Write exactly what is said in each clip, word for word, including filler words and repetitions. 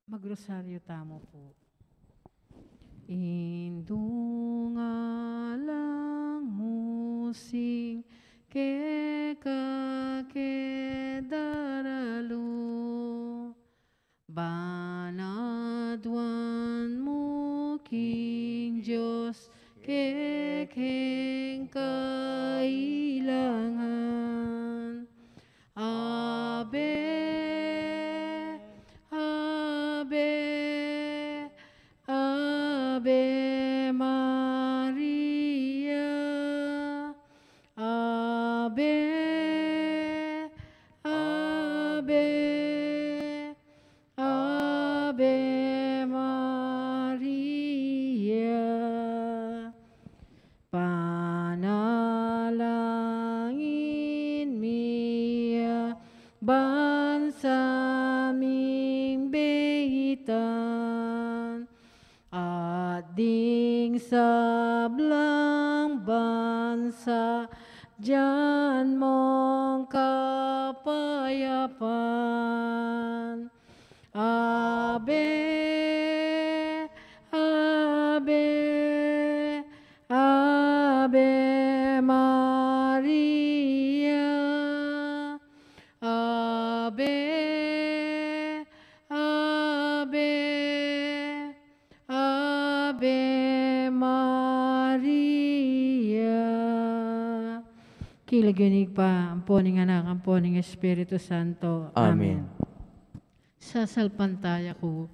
Magrosaryo tamu pu. Indu ngan lang mu sing keka ke daralu, ban aduan mu king Dios kekeng kailangan. Ave, Ave, Ave Maria. Ave, Ave, Ave Maria. Panalangin mi ya bansa ming beitan, at ding sablang bansa dyan mong kapayapan. Ave, Ave, Ave Maria. Ave, Ave, Ave Maria. King lagyu ning Ibpa, ampo ning Anak, ampo ning Espiritu Santo. Amen. Amen. Sasalpantaya ku,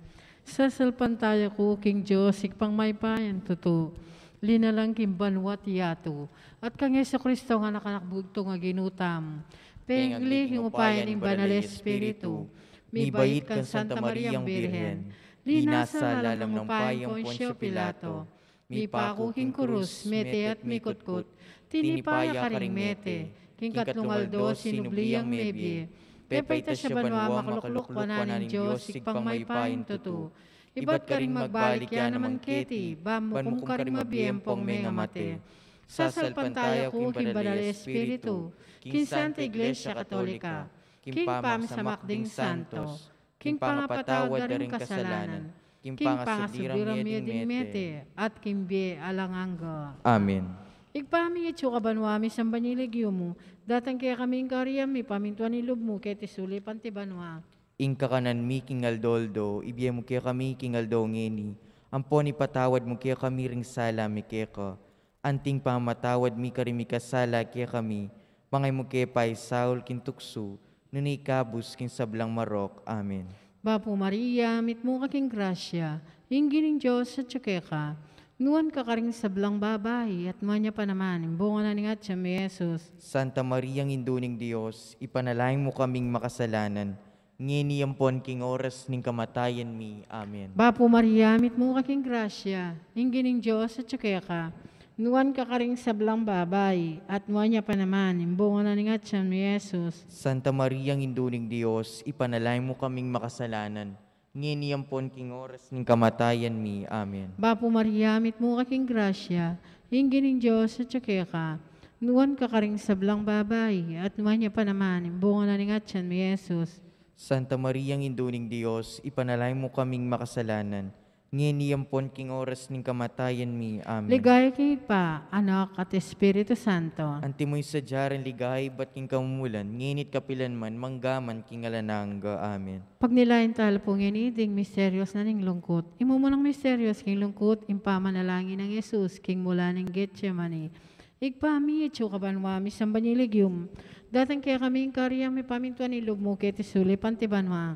sasalpantaya ku king Dios, Ibpang mayupayang tutu, linalang king banua't yatu, at kang Jesucristo a Anak, Anak bugtung a Ginu tamu, pengli king upaya ning Banal a Espiritu, mibait kang Santa Mariang Birhen, linasa lalam ning upaya nang Poncio Pilato, mipaku king kurus, mete at mikutkut, tinipa ya karing mete, king katlung aldo sinubli yang mebie, pepaitas ya banua, makalukluk wanan ning Dios Ibpang mayupayang tutu. Ibat karing magbalik ya naman keti, ban mukum karing mabie ampong mengamate. Sasalpantaya ku king Banal a Espiritu, king Santa Iglesia Katolika, king pamisamak ding santos, king pangapatawad da ring kasalanan, king pangasubli rang mie ding mete, at king bie alang angga. Amen. Ibpa mi, atsu ka banua, misamban ya ing lagyu mu, datang kekami ing kayarian mu, mipamintuan ing lub mu, keti sulip anti banua. Ing kakanan mi king aldo-aldo, ibie mu kekami king aldo ngeni, ampon ipatawad mu kekami ring sala mi keka, anting pamamatawad mi karing mikasala kekami, manga e mu ke paisaul king tuksu, nune ikabus king sablang marok. Amen. Bapu Maria, mitmu ka king grasya, ing Ginung Dios atsu keka, nuan ka karing sablang babai, at nuan ya pa naman ing bunga na ning atyan mu, i Jesus. Santa Maria, Indu ning Dios, ipanalangin mu kaming makasalanan, ngeni ampon king oras ning kamatayan mi. Amen. Bapu Maria, mitmu ka king grasya, ing Ginung Dios atsu keka, nuan ka karing sablang babai, at nuan ya pa naman ing bunga na ning atyan mu, i Jesus. Santa Maria, Indu ning Dios, ipanalangin mu kaming makasalanan, ngeni ampon king oras ning kamatayan mi. Amen. Bapu Maria, mitmu ka king grasya, ing Ginung Dios atsu keka, nuan ka karing sablang babai, at nuan ya pa naman ing bunga na ning atyan mu, i Jesus. Santa Maria, Indu ning Dios, ipanalangin mu kaming makasalanan, ngeni ampon king oras ning kamatayan mi. Amen. Ligaya king Ibpa, Anak, at Espiritu Santo. Antimo ing sadya rang ligaya ibat king kamumulan, ngeni at kapilan man, mangga man king alang angga. Amen. Pagnilayan tala pu ngeni ding misterios na ning lungkut. Ing mumunang misterios king lungkut, ing pamanalangin nang Jesus king mula ning Getsemani. Ibpa mi, atsu ka banua, misamban ya ing lagyu mu. Datang kekami ing kayarian mu, mipamintuan ing lub mu, keti sulip anti banua.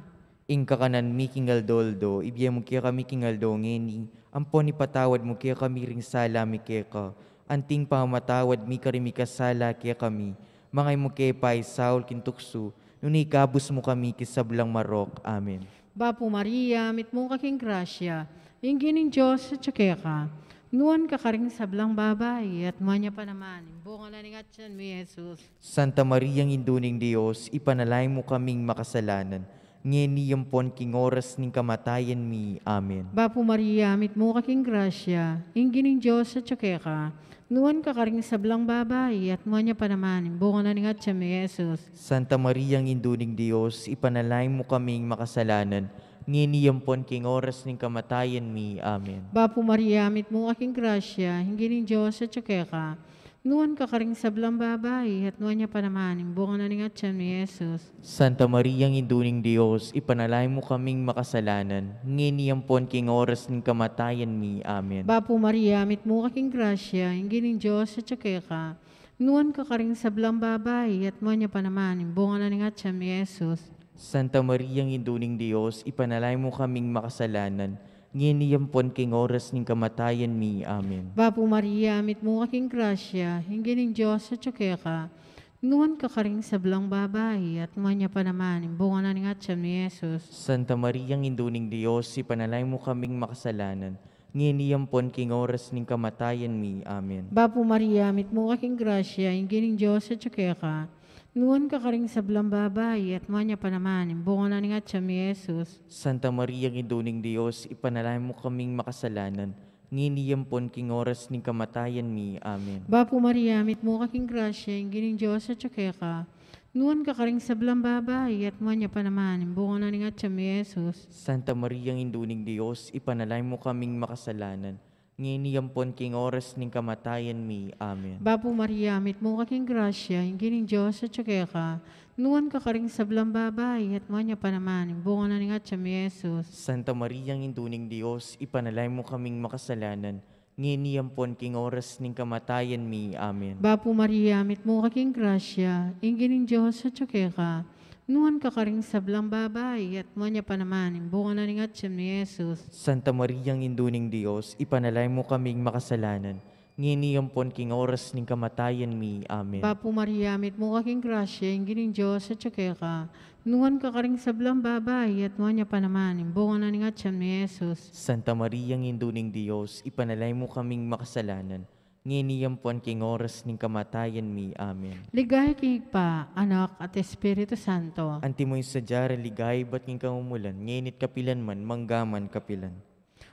Ing kakanan mi king aldo-aldo, ibie mu kekami king aldo ngeni, ampon ipatawad mu kekami ring sala mi keka, anting pamamatawad mi karing mikasala kekami, manga e mu ke paisaul king tuksu, nune ikabus mu kami king sablang marok. Amen. Bapu Maria, mitmu ka king grasya, ing Ginung Dios atsu keka, nuan ka karing sablang babai, at nuan ya pa naman ing bunga na ning atyan mu, i Jesus. Santa Maria, Indu ning Dios, ipanalangin mu kaming makasalanan, ngeni ampon king oras ning kamatayan mi. Amen. Bapu Maria, mitmu ka king grasya, ing Ginung Dios atsu keka, nuan ka karing sablang babai, at nuan ya pa naman ing bunga na ning atyan mu, i Jesus. Santa Maria, Indu ning Dios, ipanalangin mu kaming makasalanan, ngeni ampon king oras ning kamatayan mi. Amen. Bapu Maria, mitmu ka king grasya, ing Ginung Dios atyu keka. Nuan ka karing sablang babai, at nuan ya pa naman ing bunga na ning atyan mi, Jesus. Santa Maria, Indu ning Dios, ipanalangin mu kaming makasalanan, ngeni ampon king oras ning kamatayan mi. Amen. Bapu Maria, mitmu ka king grasya, ing Ginung Dios atyu keka. Nuan ka karing sablang babai, at nuan ya pa naman ing bunga na ning atyan mi, Jesus. Santa Maria, Indu ning Dios, ipanalangin mu kaming makasalanan, ngeni ampon king oras ning kamatayan mi. Amen. Bapu Maria, mitmu ka king grasya, ing Ginung Dios atyu keka. Nuan ka karing sablang babai, at nuan ya pa naman ing bunga na ning atyan mi, Jesus. Santa Maria, Indu ning Dios, ipanalangin mu kaming makasalanan, ngeni ampon king oras ning kamatayan mi. Amen. Bapu Maria, mitmu ka king grasya, ing Ginung Dios atyu keka. Nuan ka karing sablang babai, at nuan ya pa naman ing bunga na ning atyan mi, Jesus. Santa Maria, Indu ning Dios, ipanalangin mu kaming makasalanan, ngeni ampon king oras ning kamatayan mi. Amen. Bapu Maria, mitmu ka king grasya, ing Ginung Dios atyu keka. Nuan ka karing sablang babai, at nuan ya pa naman ing bunga na ning atyan mi, Jesus. Santa Maria, Indu ning Dios, ipanalangin mu kaming makasalanan, ngeni ampon king oras ning kamatayan mi. Amen. Bapu Maria, mitmu ka king grasya, ing Ginung Dios atyu keka. Nuan ka karing sablang babai, at nuan ya pa naman ing bunga na ning atyan mi, Jesus. Santa Maria, Indu ning Dios, ipanalangin mu kaming makasalanan, ngeni ampon king oras ning kamatayan mi. Amen. Bapu Maria, mitmu ka king grasya, ing Ginung Dios atyu keka. Nuan ka karing sablang babai, at nuan ya pa naman ing bunga na ning atyan mi, Jesus. Santa Maria, Indu ning Dios, ipanalangin mu kaming makasalanan, ngeni ampon king oras ning kamatayan mi. Amen. Bapu Maria, mitmu ka king grasya, ing Ginung Dios atyu keka. Nuan ka karing sablang babai, at nuan ya pa naman ing bunga na ning atyan mi, Jesus. Santa Maria, Indu ning Dios, ipanalangin mu kaming makasalanan, ngeni ampon king oras ning kamatayan mi. Amen. Ligaya king Ibpa, Anak, at Espiritu Santo. Antimo ing sadya rang ligaya ibat king kamumulan, ngeni at kapilan man, mangga man kapilan.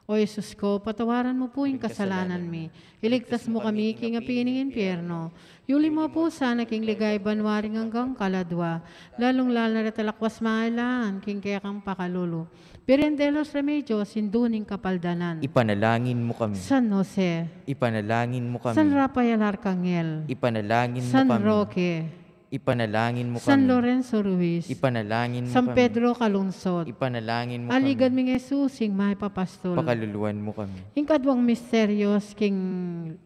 O Jesus ko, patawaran mu pu ing kasalanan mi. Iligtas mu kami king api ning impyerno. Yuli mu pu sana king ligaya banua ring anggang kaladua. Lalung-lalu na retang lakwas mangailangan king kekang pakalulu. Birhen de los Remedios, Indu ning Kapaldanan. Ipanalangin mu kami. San Jose. Ipanalangin mu kami. San Rafael Arcangel. Ipanalangin mu kami. San Roque. Ipanalangin mu kami. San Lorenzo Ruiz. Ipanalangin mu kami. San Pedro Calungsod. Ipanalangin mu kami. Aliguan ming Jesus, ing mayap a pastul. Pakaluluan mu kami. Ing kaduang misteryos king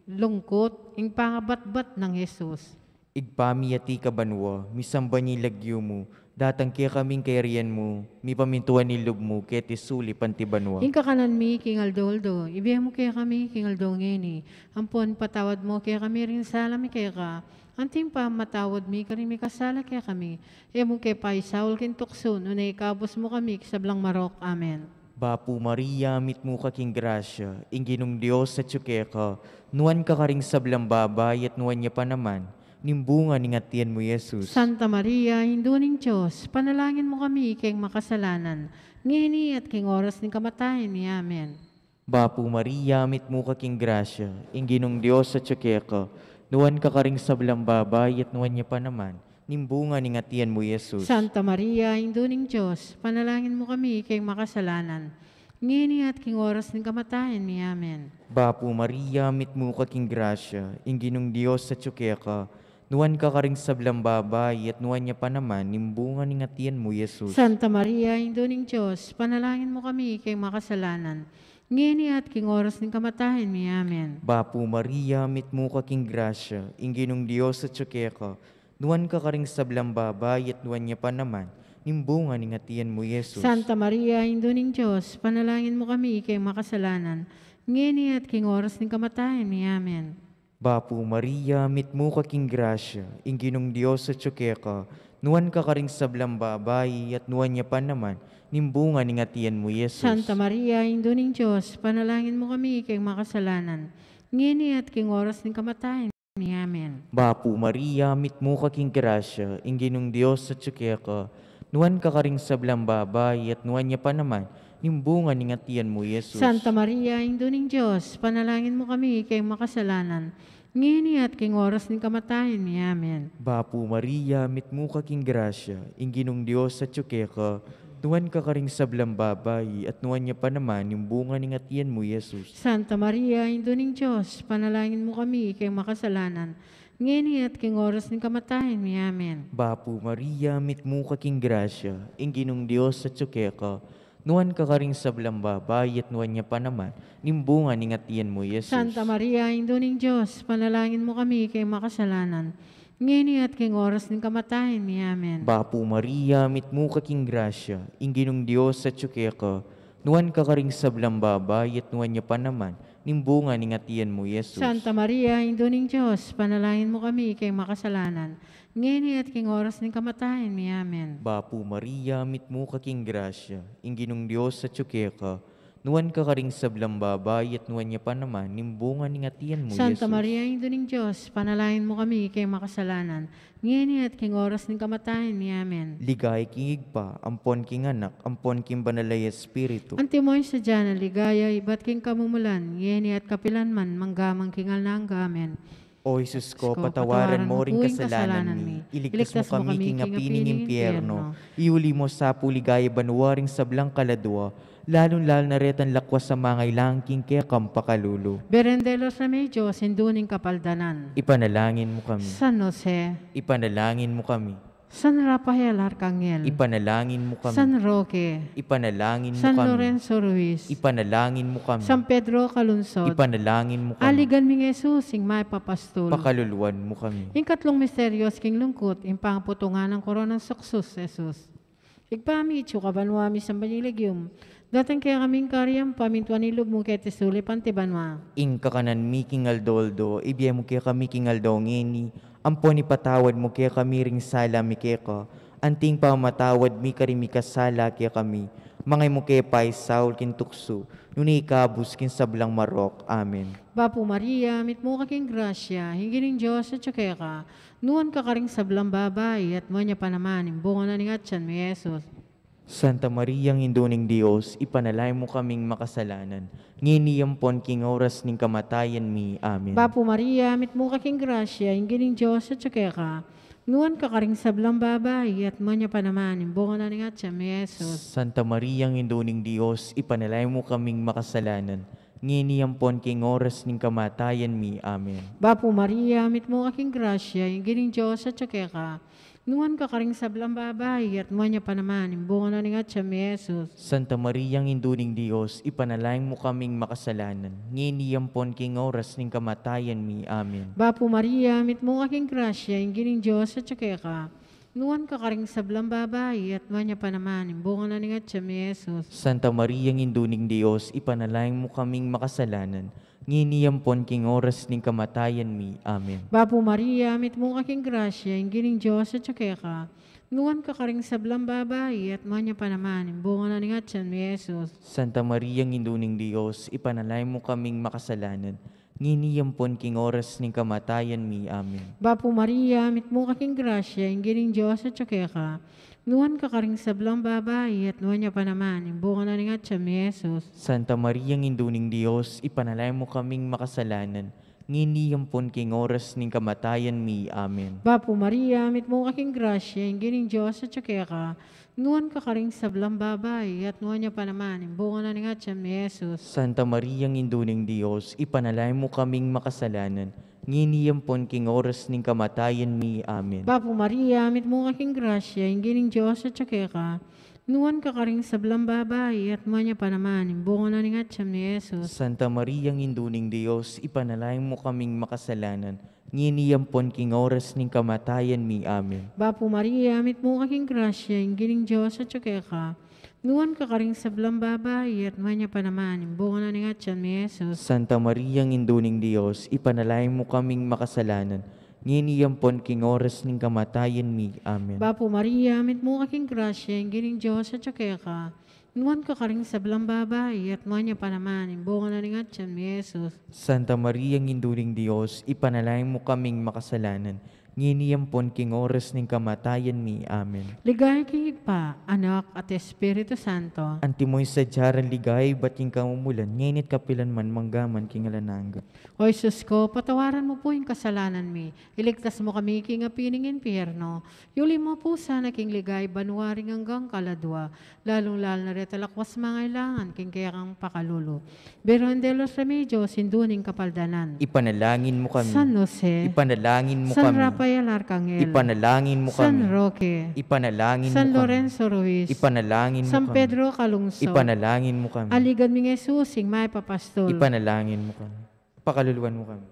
lungkut, ing pangabatbat nang Jesus. Ibpa mi, atiu ka banua, misamban ya ing lagyu mu, datang kekami ing kayarian mu, mipamintuan ing lub mu, keti sulip anti banua. Ing kakanan mi king aldo-aldo, ibie mu kekami king aldo ngeni, ampon ipatawad mu kekami ring sala mi keka, anti ing pamamatawad mi karing mikasala kekami. E mu ke paisaul king tuksu, nune ikabus mu kami king sablang marok. Amen. Bapu Maria, mitmu ka king grasya, ing Ginung Dios atyu keka, nuan ka karing sablang babai at nuan ya pa naman ning bunga ning atian mu, Jesus. Santa Maria, Indu ning Dios, ipanalangin mu kami keng makasalanan, ngeni at king oras ning kamatayan mi. Amen. Bapu Maria, mitmu ka king grasya, ing Ginung Dios atyu keka, nuan ka karing sablang babai at nuan ya pa naman ning bunga ning atian mu, Jesus. Santa Maria, Indu ning Dios, ipanalangin mu kami keng makasalanan, ngeni at king oras ning kamatayan mi. Amen. Bapu Maria, mitmu ka king grasya, ing Ginung Dios atyu keka, nuan ka karing sablang babai at nuan ya pa naman ning bunga ning atian mu, Jesus. Santa Maria, Indu ning Dios, ipanalangin mu kami keng makasalanan, ngeni at king oras ning kamatayan mi. Amen. Bapu Maria, mitmu ka king grasya, ing Ginung Dios atyu keka, nuan ka karing sablang babai at nuan ya pa naman ning bunga ning atian mu, Jesus. Santa Maria, Indu ning Dios, ipanalangin mu kami keng makasalanan, ngeni at king oras ning kamatayan mi. Amen. Bapu Maria, mitmu ka king grasya, ing Ginung Dios atyu keka, nuan ka karing sablang babai at nuan ya pa naman ning bunga ning atian mu, Jesus. Santa Maria, Indu ning Dios, ipanalangin mu kami keng makasalanan, ngeni at king oras ning kamatayan mi. Amen. Bapu Maria, mitmu ka king grasya, ing Ginung Dios atyu keka, nuan ka karing sablang babai at nuan ya pa naman ning bunga ning atian mu, Jesus. Santa Maria, Indu ning Dios, ipanalangin mu kami keng makasalanan, ngeni at king oras ning kamatayan mi. Amen. Bapu Maria, mitmu ka king grasya, ing Ginung Dios atyu keka, Nuan ka karing sablang babai, at nuan ya pa naman ing bunga ning atian mu, Jesus. Santa Maria, Indu ning Dios, panalangin mu kami king makasalanan, ngeni at king oras ning kamatayan mi. Amen. Bapu Maria, mitmu ka king grasya, ing Ginung Dios atyu keka, nuan ka karing sablang babai, at nuan ya pa naman ning bunga ning atian mu, Jesus. Santa Maria, Indu ning Dios, panalangin mu kami king makasalanan, ngeni at king oras ning kamatayan mi. Amen. Bapu Maria, mitmu ka king grasya, ing Ginung Dios atyu keka, nuan ka karing sablang babai, at nuan ya pa naman ning bunga ning atian mu, Jesus. Santa Maria, Indu ning Dios, panalangin mu kami king makasalanan, ngeni at king oras ning kamatayan mi. Amen. Bapu Maria, mitmu ka king grasya, ing Ginung Dios atyu keka, nuan ka karing sablang babai, at nuan ya pa naman ning bunga ning atian mu, Santa Jesus. Maria, Indu ning Dios, panalangin mu kami king makasalanan, ngeni at king oras ning kamatayan mi. Amen. Ligaya king Ibpa, ampon king Anak, ampon king Banal a Espiritu. Antimo ing sadya nang ligaya, ibat king kamumulan, ngeni at kapilan man, mangga man king alang angga. Amen. O Jesus ko, patawaran mo ring kasalanan mi, iligtas mo kami king api ning impyerno, iuli mo sa pu king ligaya banua ring sablang kaladua, lalung-lalu na retang lakwas a mangailangan king kekang pakalulu. Birhen de los Remedios, Indu ning Kapaldanan. Ipanalangin mu kami. San Jose. Ipanalangin mu kami. San Rafael Arkanghel. Ipanalangin mu kami. San Roque. Ipanalangin mu kami. San Lorenzo Ruiz. Ipanalangin mu kami. San Pedro Calungsod. Ipanalangin mu kami. Aligan ming Jesus, ing mayap a pastul. Pakaluluan mu kami. Ing katlung misteryos king lungkut, ing pangaputungan nang koronang suksus Jesus. Ibpa mi, atsu ka banua, misamban ya ing lagyu mu. Datang kekami ing kayarian mu, pamintuan ing lub mu keti sulip anti banua. Ing kakanan mi king aldo-aldo, ibie mu kekami king aldo ngeni, ampon ipatawad mu kekami ring sala mi keka, anti ing pamamatawad mi karing mikasala kekami. Manga e mu ke paisaul king tuksu, nune ikabus king sablang marok. Amen. Bapu Maria, mitmu ka king grasya, ing Ginung Dios atyu keka, nuan ka karing sablang babai, at nuan ya pa naman ing bunga na ning atian mu, Jesus. Santa Maria, Indu ning Dios, ipanalangin mu kaming makasalanan, ngeni ampon king oras ning kamatayan mi. Amen. Bapu Maria, mitmu ka king grasya, ing Ginung Dios atyu keka, nuan ka karing sablang babai, at nuan ya pa naman ing bunga na ning atian mu, Jesus. Santa Maria, Indu ning Dios, ipanalangin mu kaming makasalanan, ngeni ampon king oras ning kamatayan mi. Amen. Bapu Maria, mitmu ka king grasya, ing Ginung Dios atyu keka, nuan ka karing sablang babai, at nuan ya pa naman ing bunga na ning atian mu, Jesus. Santa Maria, Indu ning Dios, ipanalangin mu kaming makasalanan, ngeni ampon king oras ning kamatayan mi. Amen. Bapu Maria, mitmu ka king grasya, ing Ginung Dios atyu keka, nuan ka karing sablang babai, at nuan ya pa naman ing bunga na ning atian mu, Jesus. Santa Maria, Indu ning Dios, ipanalangin mu kaming makasalanan, ngeni ampon king oras ning kamatayan mi. Amen. Bapu Maria, mitmu ka king grasya, ing Ginung Dios atyu keka, nuan ka karing sablang babai, at nuan ya pa naman ing bunga na ning atian mu, Jesus. Santa Maria, Indu ning Dios, ipanalangin mu kaming makasalanan, ngeni ampon king oras ning kamatayan mi. Amen. Bapu Maria, mitmu ka king grasya, ing Ginung Dios atyu keka, nuan ka karing sablang babai, at nuan ya pa naman ing bunga na ning atian mu, Jesus. Santa Maria, Indu ning Dios, ipanalangin mu kaming makasalanan, ngeni ampon king oras ning kamatayan mi. Amen. Bapu Maria, mitmu ka king grasya, ing Ginung Dios atyu keka, nuan ka karing sablang babai, at nuan ya pa naman ing bunga na ning atian mu, Jesus. Santa Maria, Indu ning Dios, ipanalangin mu kaming makasalanan, ngeni ampon king oras ning kamatayan mi. Amen. Bapu Maria, mitmu ka king grasya, ing Ginung Dios atyu keka, nuan ka karing sablang babai, at nuan ya pa naman ing bunga na ning atian mu, Jesus. Santa Maria, Indu ning Dios, ipanalangin mu kaming makasalanan, ngeni ampon king oras ning kamatayan mi. Amen. Bapu Maria, mitmu ka king grasya, ing Ginung Dios atyu keka, nuan ka karing sablang babai, at nuan ya pa naman ing bunga na ning atian mu, Jesus. Santa Maria, Indu ning Dios, ipanalangin mu kaming makasalanan, ngeni ampon king oras ning kamatayan mi. Amen. Bapu Maria, mitmu ka king grasya, ing Ginung Dios atyu keka, nuan ka karing sablang babai, at nuan ya pa naman ing bunga na ning atian mu, Jesus. Santa Maria, Indu ning Dios, ipanalangin mu kaming makasalanan, Ngeni ampon king oras ning kamatayan mi. Amen. Ligaya king Ibpa, Anak, at Espiritu Santo. Antimo ing sadya rang ligaya ibat king kamumulan, ngeni at kapilan man, mangga man king alang angga. O Jesus ko, patawaran mu pu ing kasalanan mi, iligtas mu kami king api ning impyerno, yuli mu pu sana king ligaya banua ring anggang kaladua, lalung-lalu na reta lakwas mangailangan king kekang pakalulu. Birhen de los Remedios, Indu ning Kapaldanan. Ipanalangin mu kami. San Jose. Ipanalangin mu San kami. Rafael Arcangel. Ipanalangin mu San kami. Roque. Ipanalangin San mu kami. Lorenzo Ruiz. Ipanalangin mu San kami. Pedro Calungsod. Ipanalangin mu kami. Aligan ming Jesus, ing mayap a pastul. Ipanalangin mu kami. Pakaluluan mu kami.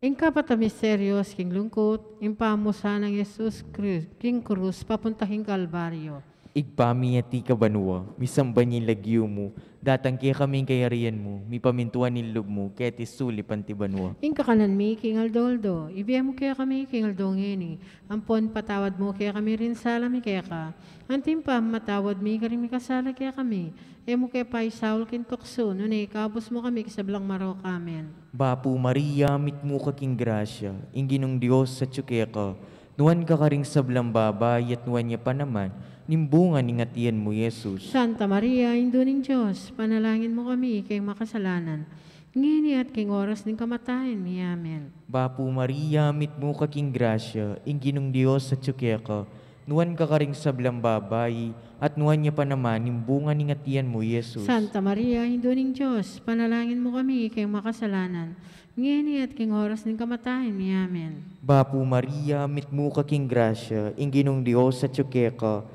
Ing kapat a misteryos king lungkut, ing pamusan nang Jesus Cru-, king krus papunta king Kalbaryo. Ibpa mi atiu ka banua, misamban ya ing lagyu mu, datang kekami ing kayarian mu, mipamintuan ing lub mu, keti sulip anti banua. Ing kakanan mi king aldo-aldo, ibie mu kekami king aldo ngeni, ampon ipatawad mu kekami ring sala mi keka, anti ing pamamatawad mi karing mikasala kekami, e mu ke paisaul king tuksu, nune ikabus mu kami king sablang marok. Amen. Bapu Maria, mitmu ka king grasya, ing Ginung Dios atyu keka, nuan ka karing sablang babai, at nuan ya pa naman ning bunga ning atian mu, Jesus. Santa Maria, Indu ning Dios, ipanalangin mu kami king makasalanan, ngeni at king oras ning kamatayan mi. Amen. Bapu Maria, mitmu ka king grasya, ing Ginung Dios atyu keka, nuan ka karing sablang babai, at nuan ya pa naman ing bunga ning atian mu, Jesus. Santa Maria, Indu ning Dios, ipanalangin mu kami king makasalanan, ngeni at king oras ning kamatayan mi. Amen. Bapu Maria, mitmu ka king grasya, ing Ginung Dios atyu keka,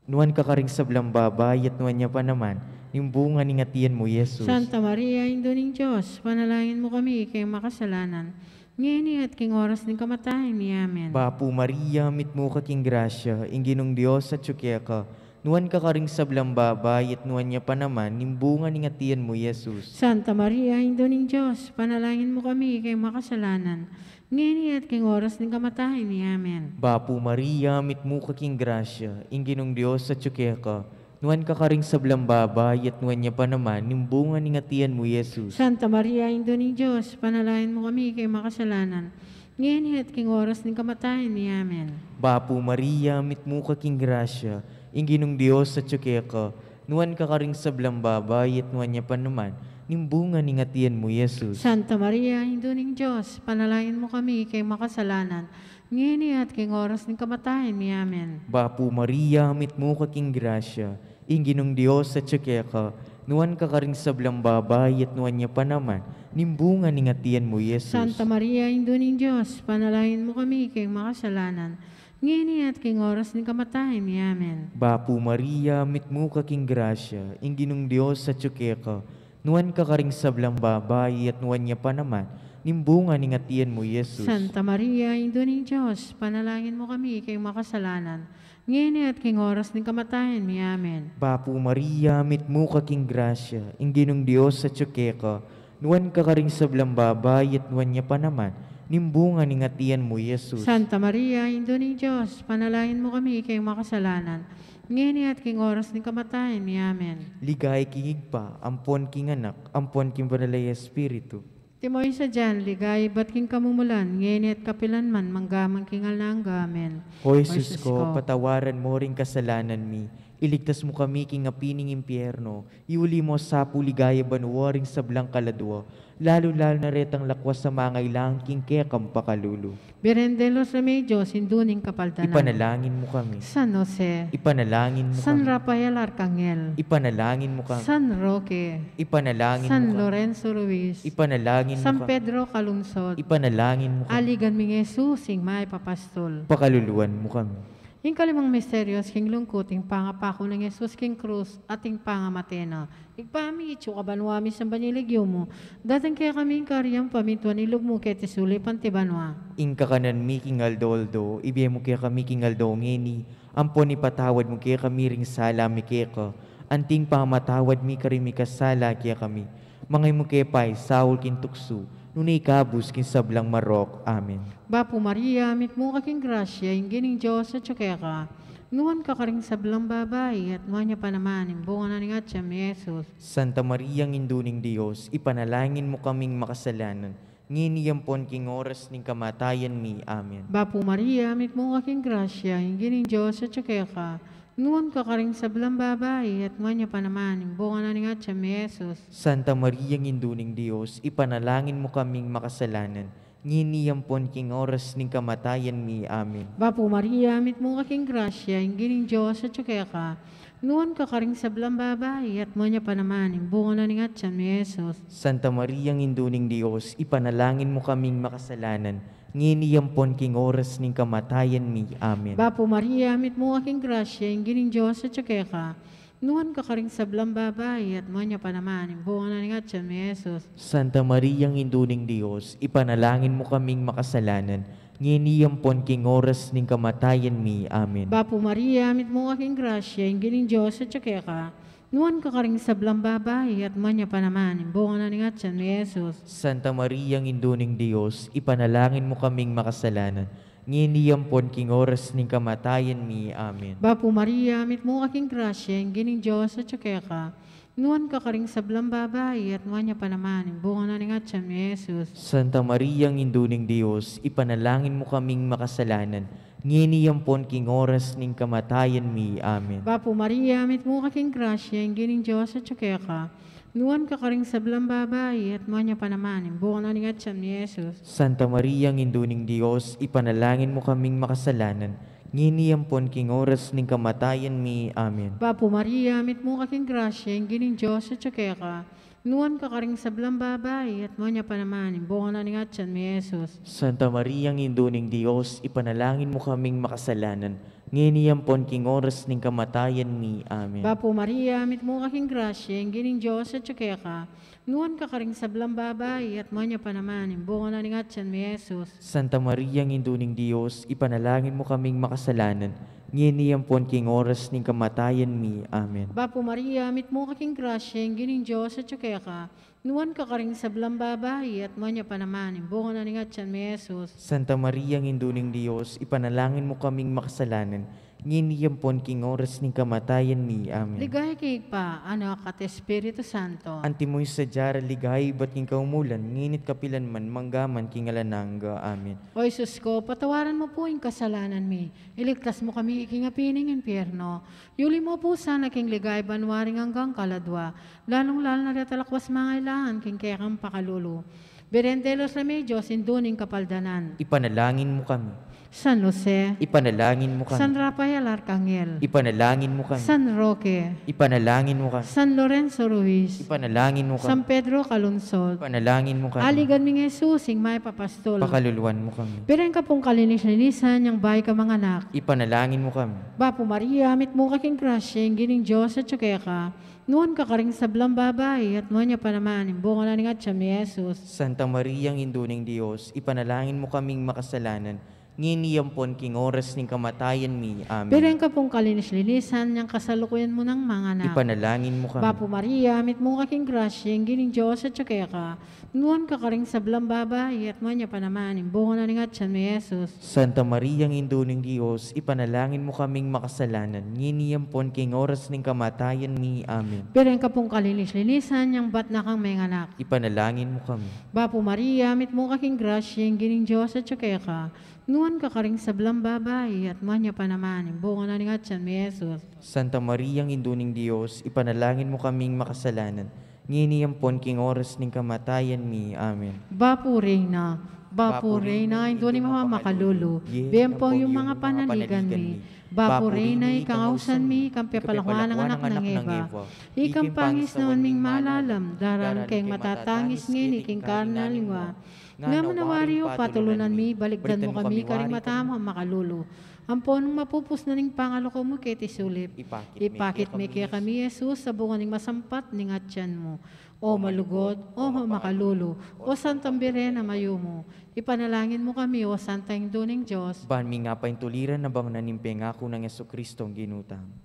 nuan ka karing sablang babai, at nuan ya pa naman ing bunga ning atian mu, Jesus. Santa Maria, Indu ning Dios, ipanalangin mu kami king makasalanan, ngeni at king oras ning kamatayan mi. Amen. Bapu Maria, mitmu ka king grasya, ing Ginung Dios atyu keka, nuan ka karing sablang babai, at nuan ya pa naman ing bunga ning atian mu, Jesus. Santa Maria, Indu ning Dios, ipanalangin mu kami king makasalanan, ngeni at king oras ning kamatayan mi. Amen. Bapu Maria, mitmu ka king grasya, ing Ginung Dios atyu keka, nuan ka karing sablang babai, at nuan ya pa naman ing bunga ning atian mu, Jesus. Santa Maria, Indu ning Dios, ipanalangin mu kami king makasalanan, ngeni at king oras ning kamatayan mi. Amen. Bapu Maria, mitmu ka king grasya, ing Ginung Dios atyu keka, nuan ka karing sablang babai, at nuan ya pa naman ing bunga ning atian mu, Jesus. Santa Maria, Indu ning Dios, ipanalangin mu kami king makasalanan, ngeni at king oras ning kamatayan mi. Amen. Bapu Maria, mitmu ka king grasya, ing Ginung Dios atyu keka, nuan ka karing sablang babai, at nuan ya pa naman ing bunga ning atian mu, Jesus. Santa Maria, Indu ning Dios, ipanalangin mu kami king makasalanan, ngeni at king oras ning kamatayan mi. Amen. Bapu Maria, mitmu ka king grasya, ing Ginung Dios atyu keka, nuan ka karing sablang babai, at nuan ya pa naman ing bunga ning atian mu, Jesus. Santa Maria, Indu ning Dios, ipanalangin mu kami king makasalanan, ngeni at king oras ning kamatayan mi. Amen. Bapu Maria, mitmu ka king grasya, ing Ginung Dios atyu keka, nuan ka karing sablang babai, at nuan ya pa naman ing bunga ning atian mu, Jesus. Santa Maria, Indu ning Dios, ipanalangin mu kami king makasalanan, ngeni at king oras ning kamatayan mi. Amen. Ligaya king Ibpa, ampon king Anak, ampon king Banal a Espiritu. Antimo ing sadya nang ligaya ibat king kamumulan, ngeni at kapilan man, mangga man king alang angga. Amen. O Jesus ko, patawaran mu ring kasalanan mi, iligtas mu kami king api ning impyerno, iuli mu sa pu king ligaya banua ring sablang kaladua, lalu-lalu na retang lakwas a mangailangan king kekang pakalulu. Birhen de los Remedios, Indu ning Kapaldanan. Ipanalangin mu kami. San Jose. Ipanalangin mu kami. San Rafael Arcangel. Ipanalangin mu kami. San Roque. Ipanalangin mu kami. San Lorenzo Ruiz. Ipanalangin mu kami. San Pedro Calungsod. Ipanalangin mu kami. Aligan ming Jesus, ing mayap a pastul. Pakaluluan mu kami. Ing kalimang misteryos king lungkut, ing pangapaku nang Jesus king krus, at ing pangamate na. Ibpa mi, atsu ka banua, misamban ya ing lagyu mu, datang kekami ing kayarian mu, pamintuan ing lub mu, keti sulip anti banua. Ing kakanan mi king aldo-aldo, ibie mu kekami king aldo ngeni, ampon ipatawad mu kekami ring sala mi keka, anti ing pamamatawad mi karing mikasala kekami. Manga e mu ke paisaul king tuksu, nune ikabus king sablang marok. Amen. Bapu Maria, mitmu ka king grasya, ing Ginung Dios atsu keka. Nuan ka karing sablang babai, at nuan ya pa naman ing bunga na ning atian mu, i Jesus. Santa Maria, Indu ning Dios, ipanalangin mu kaming makasalanan, ngeni ampon king oras ning kamatayan mi. Amen. Bapu Maria, mitmu ka king grasya, ing Ginung Dios atyu keka. Nuan ka karing sablang babai, at nuan ya pa naman ing bunga na ning atyan mu, i Jesus. Santa Maria, Indu ning Dios, ipanalangin mu kaming makasalanan, ngeni ampon king oras ning kamatayan mi. Amen. Bapu Maria, mitmu ka king grasya, ing Ginung Dios atyu keka. Nuan ka karing sablang babai, at nuan ya pa naman ing bunga na ning atyan mu, i Jesus. Santa Maria, Indu ning Dios, ipanalangin mu kaming makasalanan, ngeni ampon king oras ning kamatayan mi. Amen. Bapu Maria, mitmu ka king grasya, ing Ginung Dios atyu keka. Nuan ka karing sablang babai, at nuan ya pa naman ing bunga na ning atyan mu, i Jesus. Santa Maria, Indu ning Dios, ipanalangin mu kaming makasalanan, ngeni ampon king oras ning kamatayan mi. Amen. Bapu Maria, mitmu ka king grasya, ing Ginung Dios atyu keka. Nuan ka karing sablang babai, at nuan ya pa naman ing bunga na ning atyan mu, i Jesus. Santa Maria, Indu ning Dios, ipanalangin mu kaming makasalanan, ngeni ampon king oras ning kamatayan mi. Amen. Bapu Maria, mitmu ka king grasya, ing Ginung Dios atyu keka. Nuan ka karing sablang babai, at nuan ya pa naman ing bunga na ning atyan mu, i Jesus. Santa Maria, Indu ning Dios, ipanalangin mu kaming makasalanan, ngeni ampon king oras ning kamatayan mi. Amen. Bapu Maria, mitmu ka king grasya, ing Ginung Dios atyu keka. Nuan ka karing sablang babai, at nuan ya pa naman ing bunga na ning atyan mu, i Jesus. Santa Maria, Indu ning Dios, ipanalangin mu kaming makasalanan, ngeni ampon king oras ning kamatayan mi. Amen. Bapu Maria, mitmu ka king grasya, ing Ginung Dios atyu keka. Nuan ka karing sablang babai, at nuan ya pa naman ing bunga na ning atyan mu, i Jesus. Santa Maria, Indu ning Dios, ipanalangin mu kaming makasalanan, ngeni ampon king oras ning kamatayan mi. Amen. Bapu Maria, mitmu ka king grasya, ing Ginung Dios atyu keka. Nuan ka karing sablang babai, at nuan ya pa naman ing bunga na ning atyan mu, i Jesus. Santa Maria, Indu ning Dios, ipanalangin mu kaming makasalanan, ngeni ampon king oras ning kamatayan mi. Amen. Bapu Maria, mitmu ka king grasya, ing Ginung Dios atyu keka. Nuan ka karing sablang babai, at nuan ya pa naman ing bunga na ning atyan mu, i Jesus. Santa Maria, Indu ning Dios, ipanalangin mu kaming makasalanan, ngeni ampon king oras ning kamatayan mi. Amen. Ligaya king Ibpa, Anak, at Espiritu Santo. Antimo ing sadya ra ligaya ibat king kaumulan, ngeni at kapilan man, mangga man king alang angga. Amen. O Jesus ko, patawaran mu pu ing kasalanan mi, iligtas mu kami king api ning impyerno, yuli mu pu sana king ligaya banua ring anggang kaladua, lalung-lalu na reta lakwas mangailangan king kekang pakalulu. Birhen de los Remedios, Indu ning Kapaldanan. Ipanalangin mu kami. San Jose. Ipanalangin mu kami. San Rafael Arcangel. Ipanalangin mu kami. San Roque. Ipanalangin mu kami. San Lorenzo Ruiz. Ipanalangin mu kami. San Pedro Calungsod. Ipanalangin mu kami. Aligan ming Jesus, ing mayap a pastul. Pakaluluan mu kami. Birhen ka pung kalinis-linisan yang bayu kang manganak. Ipanalangin mu kami. Bapu Maria, mitmu ka king grasya, ing Ginung Dios atyu keka. Nuan ka karing sablang babai, at nuan ya pa naman ing bunga na ning atyan mu, i Jesus. Santa Maria, Indu ning Dios, ipanalangin mu kaming makasalanan, ngeni ampon king oras ning kamatayan mi. Amen. Birhen ka pung kalinis-linisan yang kasalukuyan mu nang manganak. Ipanalangin mu kami. Bapu Maria, mitmu ka king grasya, ing Ginung Dios atyu keka. Nuan ka karing sablang babai, at nuan ya pa naman ing bunga na ning atyan mu, i Jesus. Santa Maria, Indu ning Dios, ipanalangin mu kaming makasalanan, ngeni ampon king oras ning kamatayan mi. Amen. Birhen ka pung kalinis-linisan yang bat na kang menganak. Ipanalangin mu kami. Bapu Maria, mitmu ka king grasya, ing Ginung Dios atyu keka. Nuan ka karing sablang babai, at nuan ya pa naman ing bunga na ning atyan mu, i Jesus. Santa Maria, Indu ning Dios, ipanalangin mu kaming makasalanan, ngeni ampon king oras ning kamatayan mi. Amen. Bapu Reyna, Bapu Reyna, Indu ning mapamakalulu, bie ampon ing manga panaligan mi. Bapu Reyna, ikang ausan mi, ikang pepalakuan ning anak nang Eva, ikang pangisnawan ming malalam, daralan keng matatangis ngeni king karin aliwa. Ngana mu na wari o patulunan mi, balikdan mu kami karing mata mung makalulu. Ampon nung mapupus na ning pangalako mu keti sulip, ipakit me kekami i Jesus, a bunga ning masampat ning atyan mu. O malugud, o makalulu, o Santang Birhen a mayumu, ipanalangin mu kami, o Santa Indu ning Dios. Ban mi nga paintuliran a bang na ning pengaku nang Jesucristo a Ginu tamu.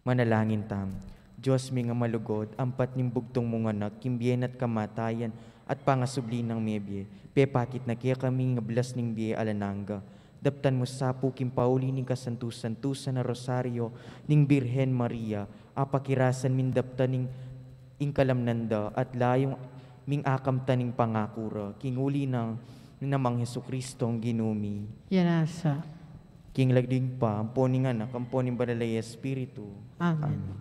Manalangin tamu. Dios ming a malugud, ampat ning bugtung mung Anak, king bie na at kamatayan, at pangasubli nang mebie, pepakit na kekami ing ablas ning bie alang angga. Daptan mu sa pu king pauli ning kasantu-santusan a Rosario ning Birhen Maria, apakirasan ming daptan ing, ing kalamnan da, at layung Ming akamtan ing pangaku ra, king uli na nang Jesucristo a Ginu mi. Yana sa. King lagyu ning Ibpa, ampo ning Anak, ampo ning Banal a Espiritu. Amen. Amen.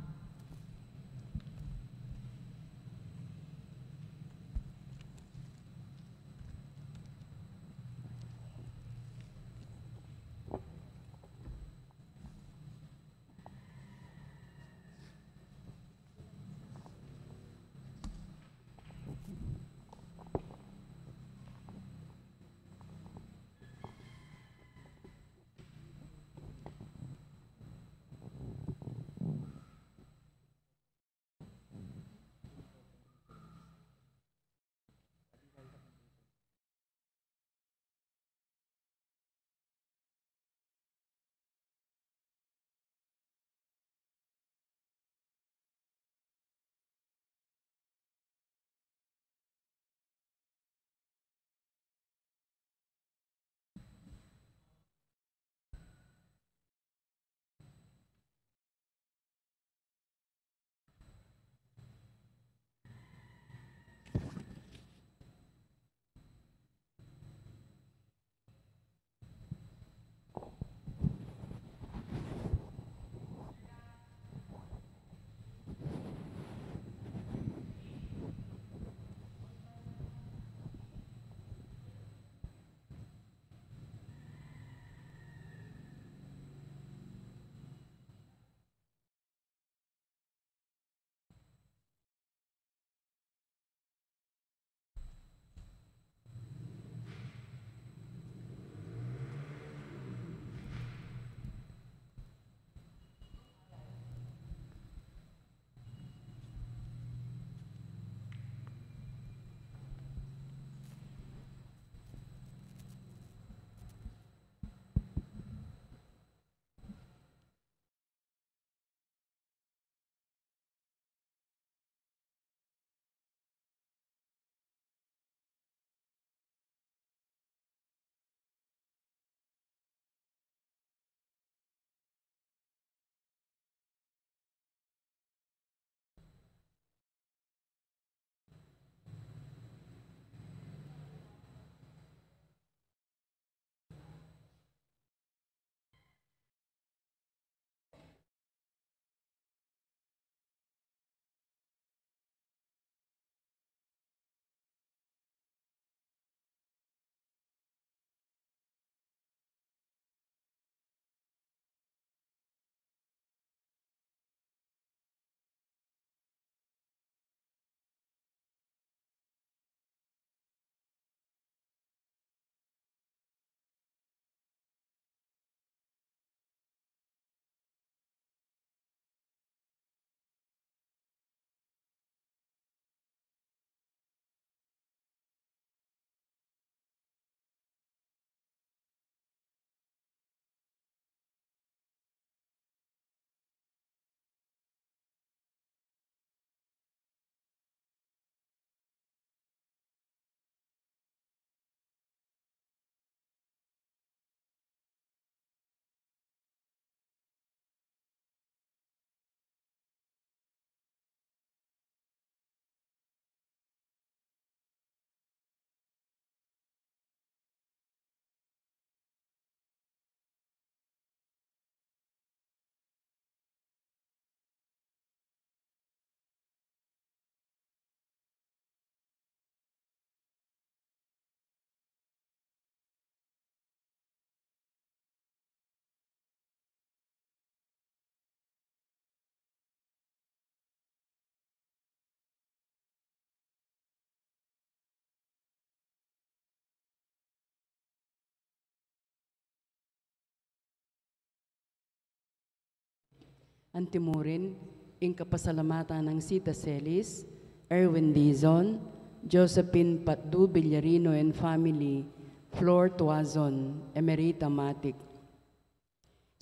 Antimurin, ing kapasalamatan nang Sita Celis, Erwin Dizon, Josephine Patdu Villarino and family, Flor Tuazon, Emerita Matic.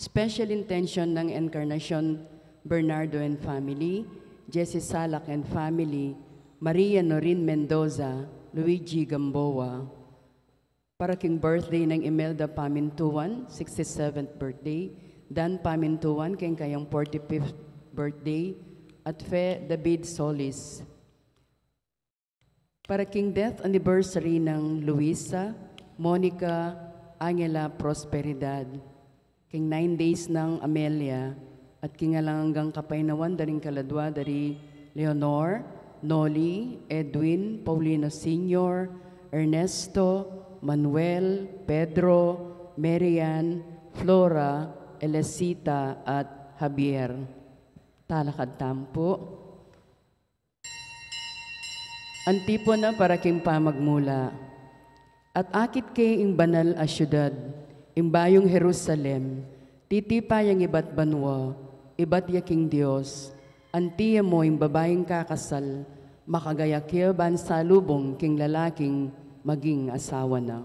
Special intention nang Encarnacion Bernardo and family, Jesse Salak and family, Maria Norin Mendoza, Luigi Gamboa. Para king birthday nang Imelda Pamintuan, sixty-seventh birthday, Dan Pamintuan, king kayang forty-fifth birthday, at Fe David Solis. Para king death anniversary nang Luisa, Monica, Angela, Prosperidad. King nine days nang Amelia, at king alang anggang kapaynawan da ring kaladua da ri Leonor, Noli, Edwin, Paulino Senior, Ernesto, Manuel, Pedro, Marian, Flora, Elecita, at Javier. Talakad tamu pu. Antipona para king pamagmula. At akit ke ing banal a siudad, ing bayung Jerusalem, titipa yang ibat banua, ibat ya king Dios, anti ya mo ing babaing kakasal, makagayak ya ban salubung king lalaking maging asawa na.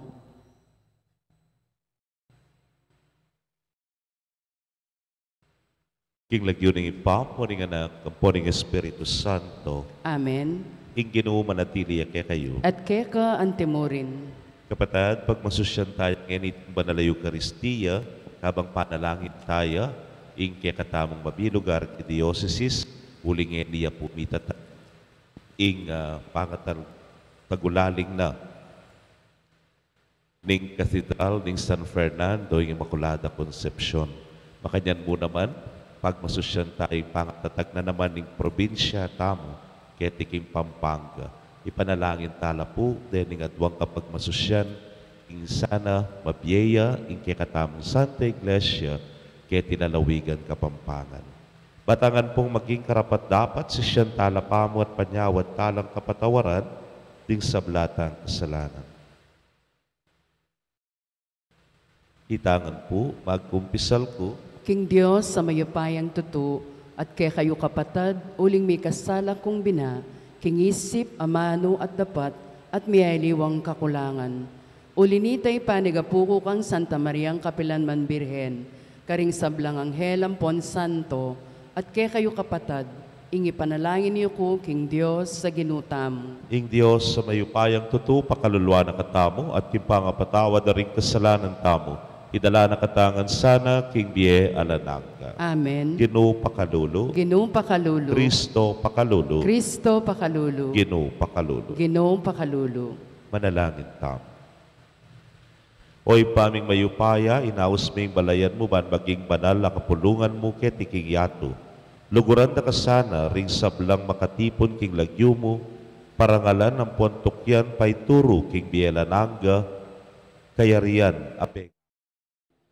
King lagyu ning Ibpa, ampo ning Anak, ampo ning Espiritu Santo. Amen. Ing Ginu manatili ya kekayu. At keka antimurin. Kapatad, pagmasusyan taya ngeni king banal a Eukaristia, kabang panalangin taya ing kekatamung mabilugar king diosesis, uling ngeni ya pu mitata ing, ah, pangatal-, tagulaling na ning Katedral ning San Fernando ing Inmaculada Concepcion. Makanyan mu naman, pagmasusyan taya ing pangatatag na naman ning probinsya tamu, keti king Pampanga. Ipanalangin tala pu dening aduang kapagmasusyan, ing sana mabie ya ing kekatamung Santa Iglesia, keti lalawigan Kapampangan. Batangan pung maging karapat-dapat, sisian tala pamu at panyawad talang kapatawaran ding sabla tang kasalanan. Itangan pu, magkumpisal ku king Dios a mayupayang tutu, at kekayu kapatad, uling mikasala kung bina, king isip, amanu, at dapat, at miyaliwang kakulangan. Uli nita, ipanigapu ku kang Santa Mariang kapilan man Birhen, karing sablang anghel ampon santo, at kekayu kapatad, ing ipanalangin yu ku king Dios a Ginu tamu. Ing Dios a mayupayang tutu pakaluluan na katamu, at king pangapatawad da ring kasalanan tamu, idala na katamu ngan sana king bie alang angga. Amen. Ginu pakalulu. Ginu pakalulu. Kristo pakalulu. Kristo pakalulu. Ginu pakalulu. Ginu pakalulu. Manalangin tamu. O Ibpa ming mayupaya, inaus ming balayan mu ban maging banal a kapulungan mu keti king yatu. Luguran da ka sana ring sablang makatipun king lagyu mu, parangalan ampon tukyan paituru king bie alang angga, kayarian a peg-.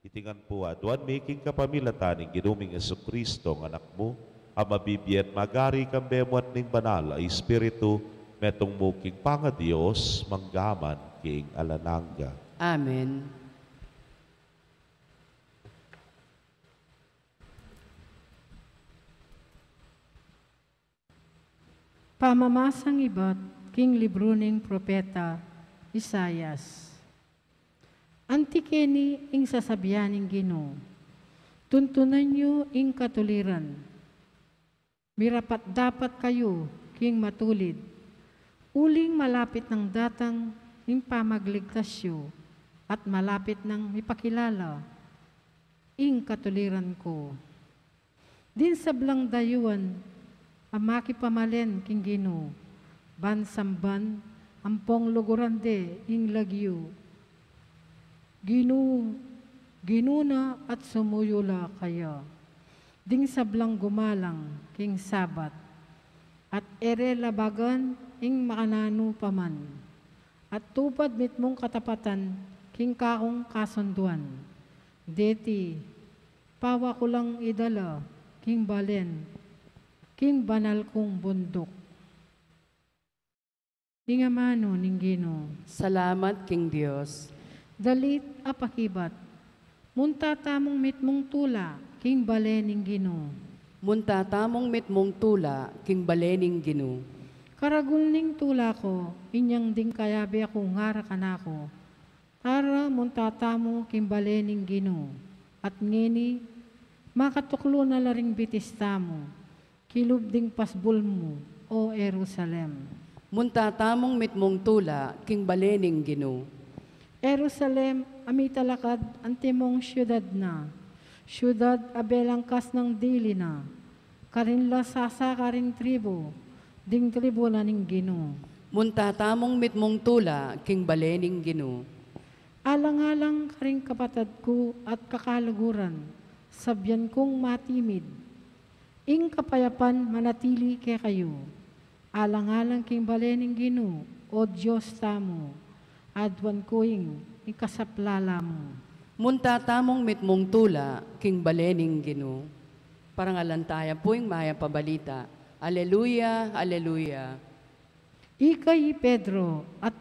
Iti ngan pu aduan mi king kapamilatan ning Ginu ming Jesucristo, a Anak mu, a mabibie at magari kambe mu at ning Banal a Espiritu, metung mu king pangaDios, mangga man king alang angga. Amen. Pamamasang ibat king libru ning propeta Isaias. Anti keni ing sasabian ning Ginu, tuntunan yu ing katuliran. Mirapat-dapat kayu king matulid, uling malapit nang datang ing pamagligtas yu, at malapit nang mipakilala ing katuliran ku. Ding sablang dayuan a makipamalen king Ginu, ban samban ampong luguran de ing lagyu. Ginu, Ginu na at sumuyu la kaya. Ding sablang gumalang king Sabat, at e re labagan ing makananu pa man, at tupad mitmung katapatan king kakung kasunduan. Deti, pawa ku lang idala king balen, king banal kung bunduk. Ing amanu ning Ginu. Salamat king Dios. Dalit a pakibat. Munta tamung mitmung tula king bale ning Ginu. Munta tamung mitmung tula king bale ning Ginu. Karagul ning tula ku, inyang ding kayabe ku ngara kanaku, tara, munta tamu king bale ning Ginu. At ngeni, makatuklu na la ring bitis tamu kilub ding pasbul mu, O Jerusalem. Munta tamung mitmung tula king bale ning Ginu. Jerusalem, a mitalakad antimong siudad na, siudad a belangkas nang dili na, karin la sasaka ring tribu, ding tribu na ning Ginu. Munta tamung mitmung tula king bale ning Ginu. Alang-alang karing kapatad ku at kakaluguran, sabyan kung matimid. Ing kapayapan manatili kekayu. Alang-alang king bale ning Ginu, o Dios tamu, aduan ku ing ikasaplala mu. Munta tamung mitmung tula king bale ning Ginu. Parangalan taya pu ing mayap a balita. Aleluya, aleluya. Ika i Pedro, at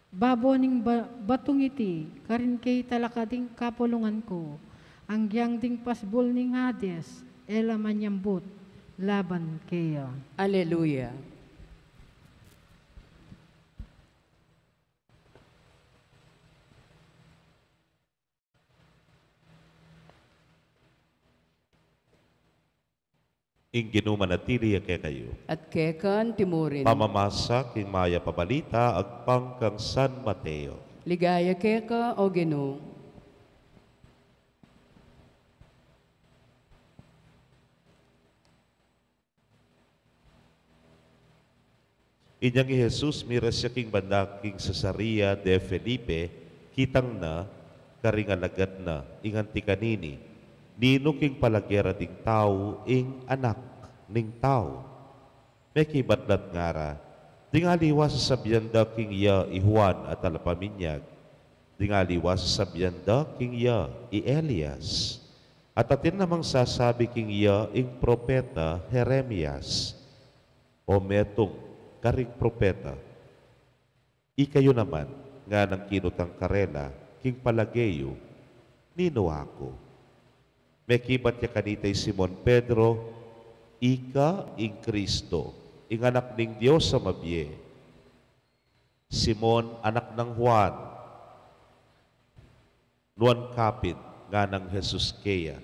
babo ning ba-, batung iti, karin ke italakad ing kapulungan ku, agyang ding pasbul ning Hades, e la manyambut laban keya. Aleluya. Ing Ginu manatili ya kekayu. At keka antimurin. Pamamasa king mayap a balita agpang kang San Mateo. Ligaya keka, o Ginu. Inyang i Jesus, miras ya king banda king Cesarea de Felipe, kitang na karing alagad na, inganti kanini, "Ninu king palage ra ding tau ing Anak ning Tau?" Mekibat la't ngara, "Ding aliwa sasabian da king iya i Juan a Talapaminyag, ding aliwa sasabian da king iya i Elias, at atin namang sasabi king iya ing propeta Jeremias, o metung karing propeta." "Ikayu naman," nganang kinutang karela, "king palage yu, ninu aku?" Mekibat ya kanita i Simon Pedro, "Ika ing Kristo, ing Anak ning Dios a mabie." "Simon, anak nang Juan, nuan kapin," nganang Jesus keya,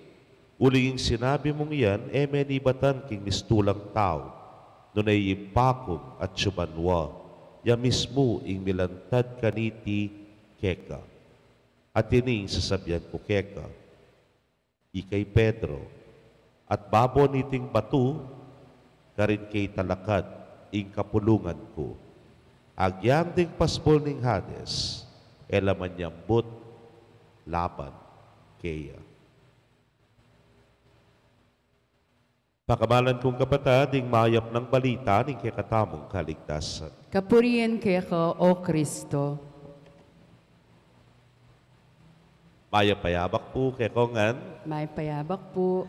"uling ing sinabi mung yan e menibatan king mistulang tau, nune ing Ibpa kung atsu banua, ya mismu ing milantad kaniti keka. At ini ing sasabian ku keka, ika i Pedro, at babo niting batu, karin ke italakad ing kapulungan ku. Agyang ding pasbul ning Hades, e la manyambut laban keya." Pakamalan kung kapatad, ing mayap nang balita ning kekatamung kaligtasan. Kapurian keka, o Kristo. Mayap a yabak pu kekongan. Mayap a yabak pu.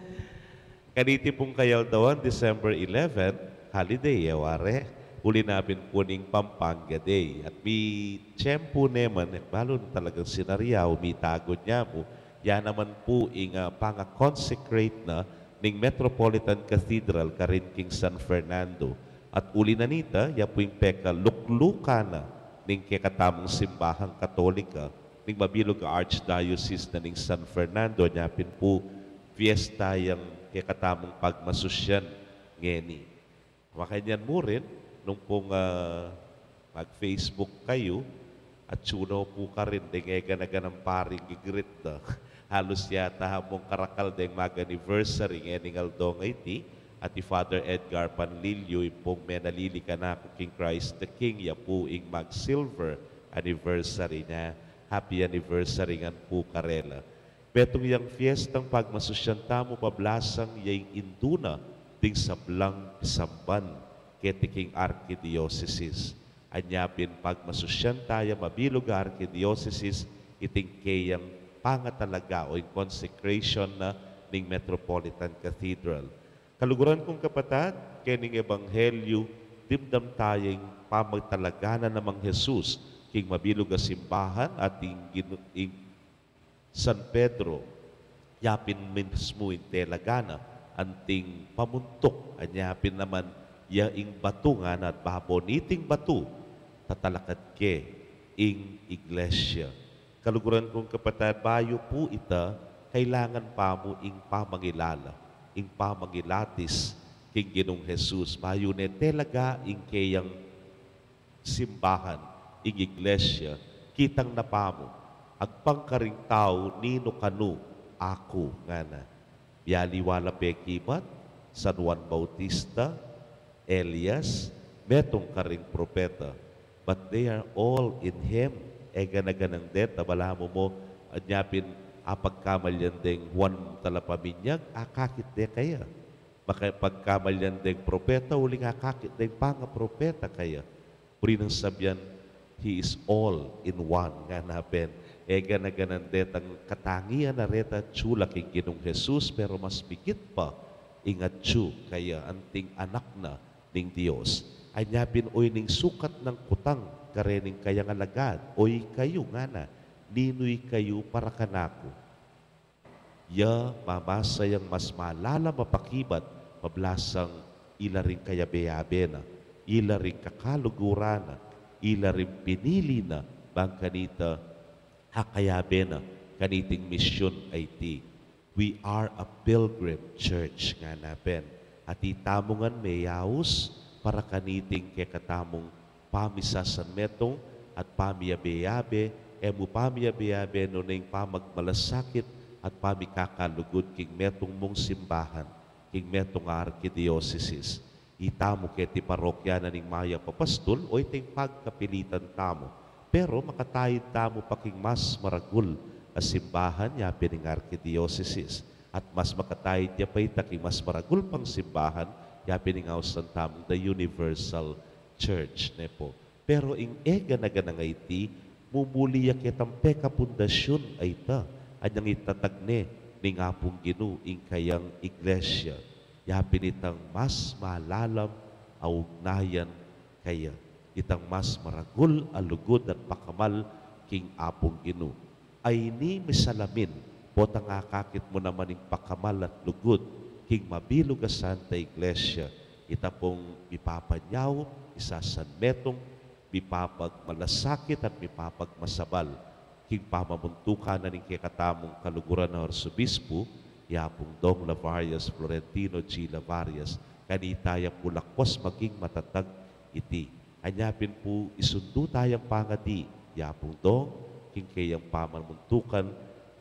Kaniti pung kayaldawan, December eleven, holiday, e ware. Uli na pin pu ning Pampanga Day. At mitiyempu ne man, e balu na talagang sinarya, o mitagun ya mu, ya naman pu ing, ah, panga-consecrate na ning Metropolitan Cathedral karin king San Fernando. At uli na nita, ya pu ing pekaluklukan na ning kekatamung simbahang Katolika, ning mabilug a Archdiocese na ning San Fernando, anya pin pu fiesta yang kekatamung pagmasusyan ngeni. Makanyan mu rin, nung pung, ah, mag-Facebook kayu, atsu no pu karin deng e gana-ganang paring gigreet da. Halus yata hamong karakal deng mag-anniversary ngening aldo ngeni, at i Father Edgar Panlilio, ing pung menalili kanaku king Christ the King, ya pu ing mag-silver anniversary na. Happy anniversary ngan pu karela. Metung yang fiestang pagmasusyan tamu pablasang ya ing indu na ding sablang pisamban keti king arkidiosesis. Anya pin pagmasusyan taya mabilug a arkidiosesis iting keyang pangatalaga o ing consecration na ning Metropolitan Cathedral. Kaluguran kung kapatad, kening ebanghelyu, dimdam taya ing pamagtalaga na namang Jesus king mabilug a simbahan at ing ginu-, ing San Pedro, ya pin mismu ing talaga na anting pamuntuk, anya pin naman ya ing batu ngana at babo niting batu tatalakad ke ing iglesia. Kaluguran kung kapatad, bayu pu ita, kailangan pa mu ing pamangilala, ing pamangilatis king Ginung Jesus, bayu ne talaga ing keyang simbahan, ing iglesia, kitang na pa mu, agpang karing tau ninu kanu aku, ngana. Mialiwa la pekibat, San Juan Bautista, Elias, metung karing propeta, but they are all in him. E gana-ganang deta, balamu mo, anya pin apagkamalian deng Juan Talapaminiag, akakit de kaya. Maka-, pagkamalian deng propeta, uling akakit deng pangapropeta kaya. Buri nang sabian, he is all in one, ngana pin. E gana-ganang detang katangian a reta atyu la king Ginung Jesus, pero mas bigit pa ing atyu kaya anting anak na ning Dios. Anya pin, oyni ing sukat nang kutang karening kayang alagad, o ikayu, ngana, ninu ikayu para kanaku? Ya mamasa yang mas malalam a pakibat, pablasang ila ring kayabe-yabe na, ila ring kakaluguran na, ila ring pinili na, bang kanita akayabe na kaniting misyun a iti. We are a pilgrim church, ngana pin. At itamu ngan meyaus para kaniting kekatamung pamisasanmetung at pamiyabe-yabe, e mu pamiyabe-yabe nune ing pamagmalasakit at pamikakalugud king metung mung simbahan, king metung a arkidiosesis. Itamu keti parokya na ning mayap a pastul, o ita ing pagkapilitan tamu. Pero makataid tamu pa king mas maragul a simbahan, yapin ing arkidiosesis. At mas makataid ya pa ita king mas maragul pang simbahan, yapin ing ausan tamung the universal church, ne pu. Pero ing e gana-ganang iti, mumuli ya ketang pekapundasyun a ita, anyang itatag ne ning Apung Ginu ing kayang iglesia. Yapin itang mas malalam a ugnayan kaya, itang mas maragul a lugud at pakamal king Apung Ginu. Ayni misalamin, potang akakit mu naman ing pakamal at lugud king mabilug a Santa Iglesia, ita pung mipapanyaw, misasanmetung, mipapagmalasakit at mipapagmasabal king pamamuntukan na ning kekatamung kaluguran a Arsobispu, i Apung Dong Lavarias Florentino G. Lavarias, kanita ya pu lakwas maging matatag iti. Anya pin pu isundu tayang pangadi, i Apung Dong, king keyang pamamuntukan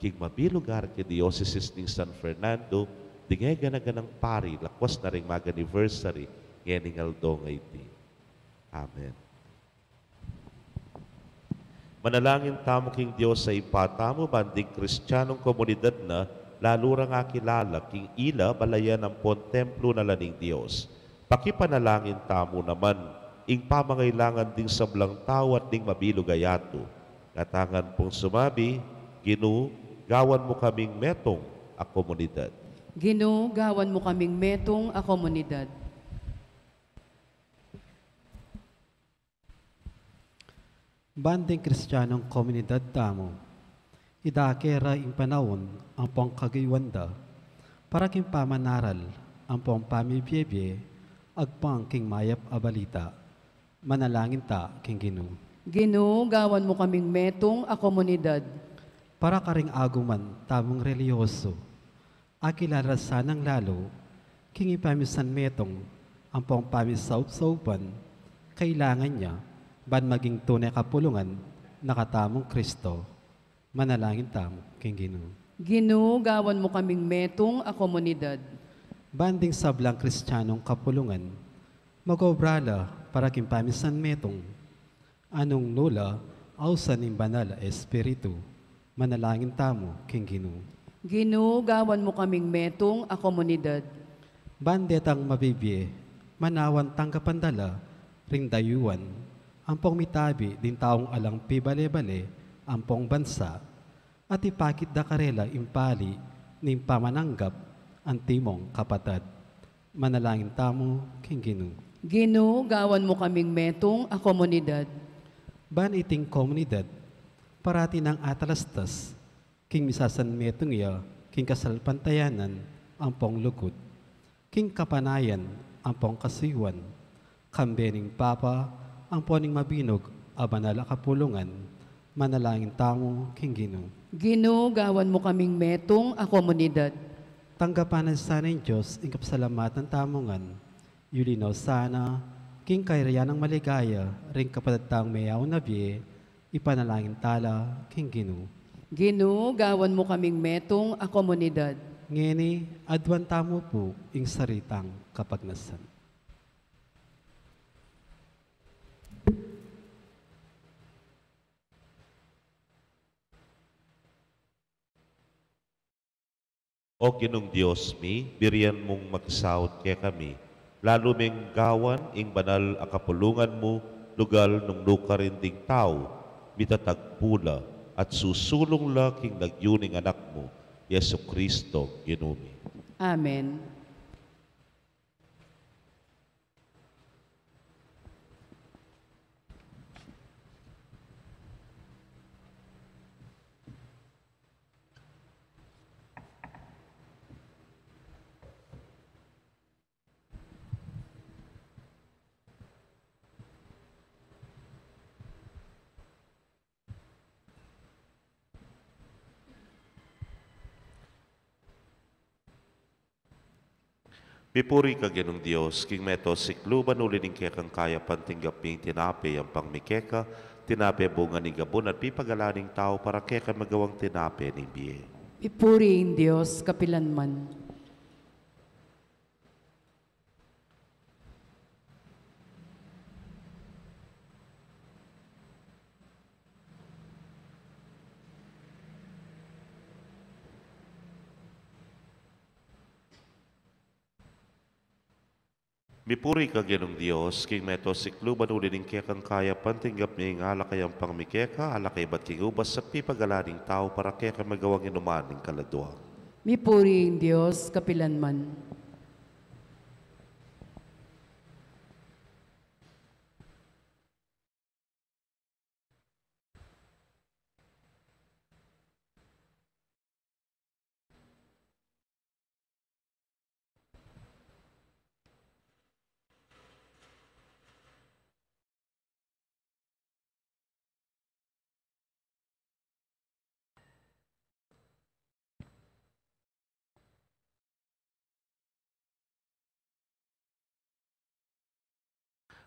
king mabilug a arkidiosesis ning San Fernando, ding e gana-ganang pari, lakwas na ring mag-anniversary ngening aldo a iti. Amen. Manalangin tamu king Dios a Ibpa tamu, ban ding Kristianong komunidad na, lalu rang akilala king ila, balayan ampon templo na la ning Dios. Pakipanalangin tamu naman ing pamangailangan ding sablang tau at ding mabilug a yatu. Katangan pung sumabi, Ginu, gawan mu kaming metung a komunidad. Ginu, gawan mu kaming metung a komunidad. Ban ding Kristianong komunidad tamu, idake ra ing panaun ampong kagayuan da para king pamanaral ampong pamibie-bie agpang king mayap a balita. Manalangin ta king Ginu. Ginu, gawan mu kaming metung a komunidad. Para karing aguman tamung relihiyoso, akilala sanang lalu king pamisanmetung ampong pamisaup-saupan kailangan ya ban maging tune kapulungan na katamung Kristo. Manalangin tamu king Ginu. Ginu, gawan mu kaming metung a komunidad. Ban ding sablang Kristianong kapulungan, mag-obra la para king pamisanmetung, anung nu la ausan ning Banal a Espiritu. Manalangin tamu king Ginu. Ginu, gawan mu kaming metung a komunidad. Ban detang mabibie, manawan tanggapan da la ring dayuan ampong mitabi ding taung alang pibale-bale ampong bansa, at ipakit da karela ing pali ning pamananggap antimong kapatad. Manalangin tamu king Ginu. Ginu, gawan mu kaming metung a komunidad. Ban iting komunidad parati nang atalastas king misasanmetung ya king kasalpantayanan ampong lugud, king kapanayan ampong kasuyuan, kambe ning Papa ampon ning mabilug a banal a kapulungan. Manalangin tamu king Ginu. Ginu, gawan mu kaming metung a komunidad. Tanggapan na sana ning Dios ing kapasalamatan tamu ngan, yuli no sana king kayarian nang maligaya ring kapatad tang meyaun a bie. Ipanalangin ta la king Ginu. Ginu, gawan mu kaming metung a komunidad. Ngeni, aduan tamu pu ing sarili tang kapagnasan. O Ginung Dios mi, birian mung makisaut kekami, lalu meng gawan ing banal a kapulungan mu, lugal nung nukarin ding tau mitatagpu la at susulung la king lagyu ning Anak mu, Jesucristo, Ginu mi. Amen. Mipuri ka Ginung Dios, king meto sikluban uli ning kekang kayapan tinggap mi ing tinape, yampang mi keka, tinape bunga ning gabun at pipagalan ning tau para kekami magawang tinape ning bie. Mipuri ing Dios kapilanman. Mipuri ka Ginung Dios, king meto sikluban uli ning kekang kayapan tinggap mi ing alak a yampang mi keka, alak a ibat king ubas at pipagalan ning tau para kekami magawang inuman ning kaladua. Mipuri ing Dios kapilanman.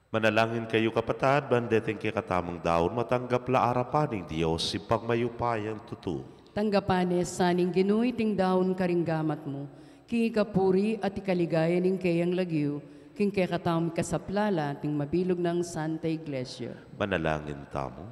Manalangin kayu, kapatad, ban deting kekatamung daun matanggap la arapan ning Dios, Ibpang mayupayang tutu. Tanggapan ne sa ning Ginu iting daun karing gamat mu, king ikapuri at ikaligaya ning keyang lagyu, king kekatamung kasaplalan at ning mabilug nang Santa Iglesia. Manalangin tamu.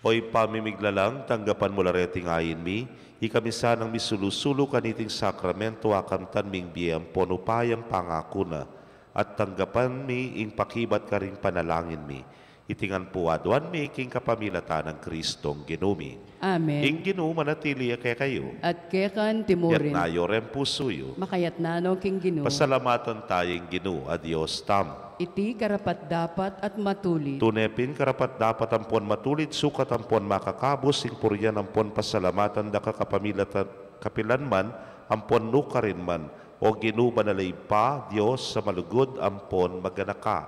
O Ibpa ming miglalang, tanggapan mu la reting ain mi, ikami sanang misulu-sulu kaniting sakramento, akamtan ming bie ampon upayang pangaku na, at tanggapan mi ing pakibat karing panalangin mi. Iti ngan pu aduan mi king kapamilatan nang Kristong Ginu mi. Amen. Ing Ginu manatili ya kekayu. At keka mu rin. Itas yu reng pusu yu. Makaitas no king Ginu. Pasalamatan taya ing Ginu a Dios tamu. Iti karapat-dapat at matulid. Tune pin karapat-dapat ampon matulid, sukat ampon makakabus ing purian ampon pasalamatan da ka kapamilatan, kapilan man, ampon nukarin man, O Ginu, banal a Ibpa, Dios a malugud ampon maganaka.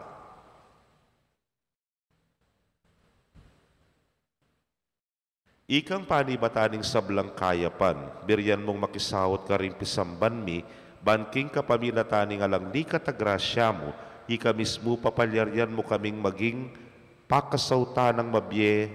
Ikang panibatan ning sablang kayapan, birian mung makisaut karing pisamban mi, ban king kapamilatan ning alang likat a grasya mu, ika mismu papalyarian mu kaming maging pakasautan nang mabie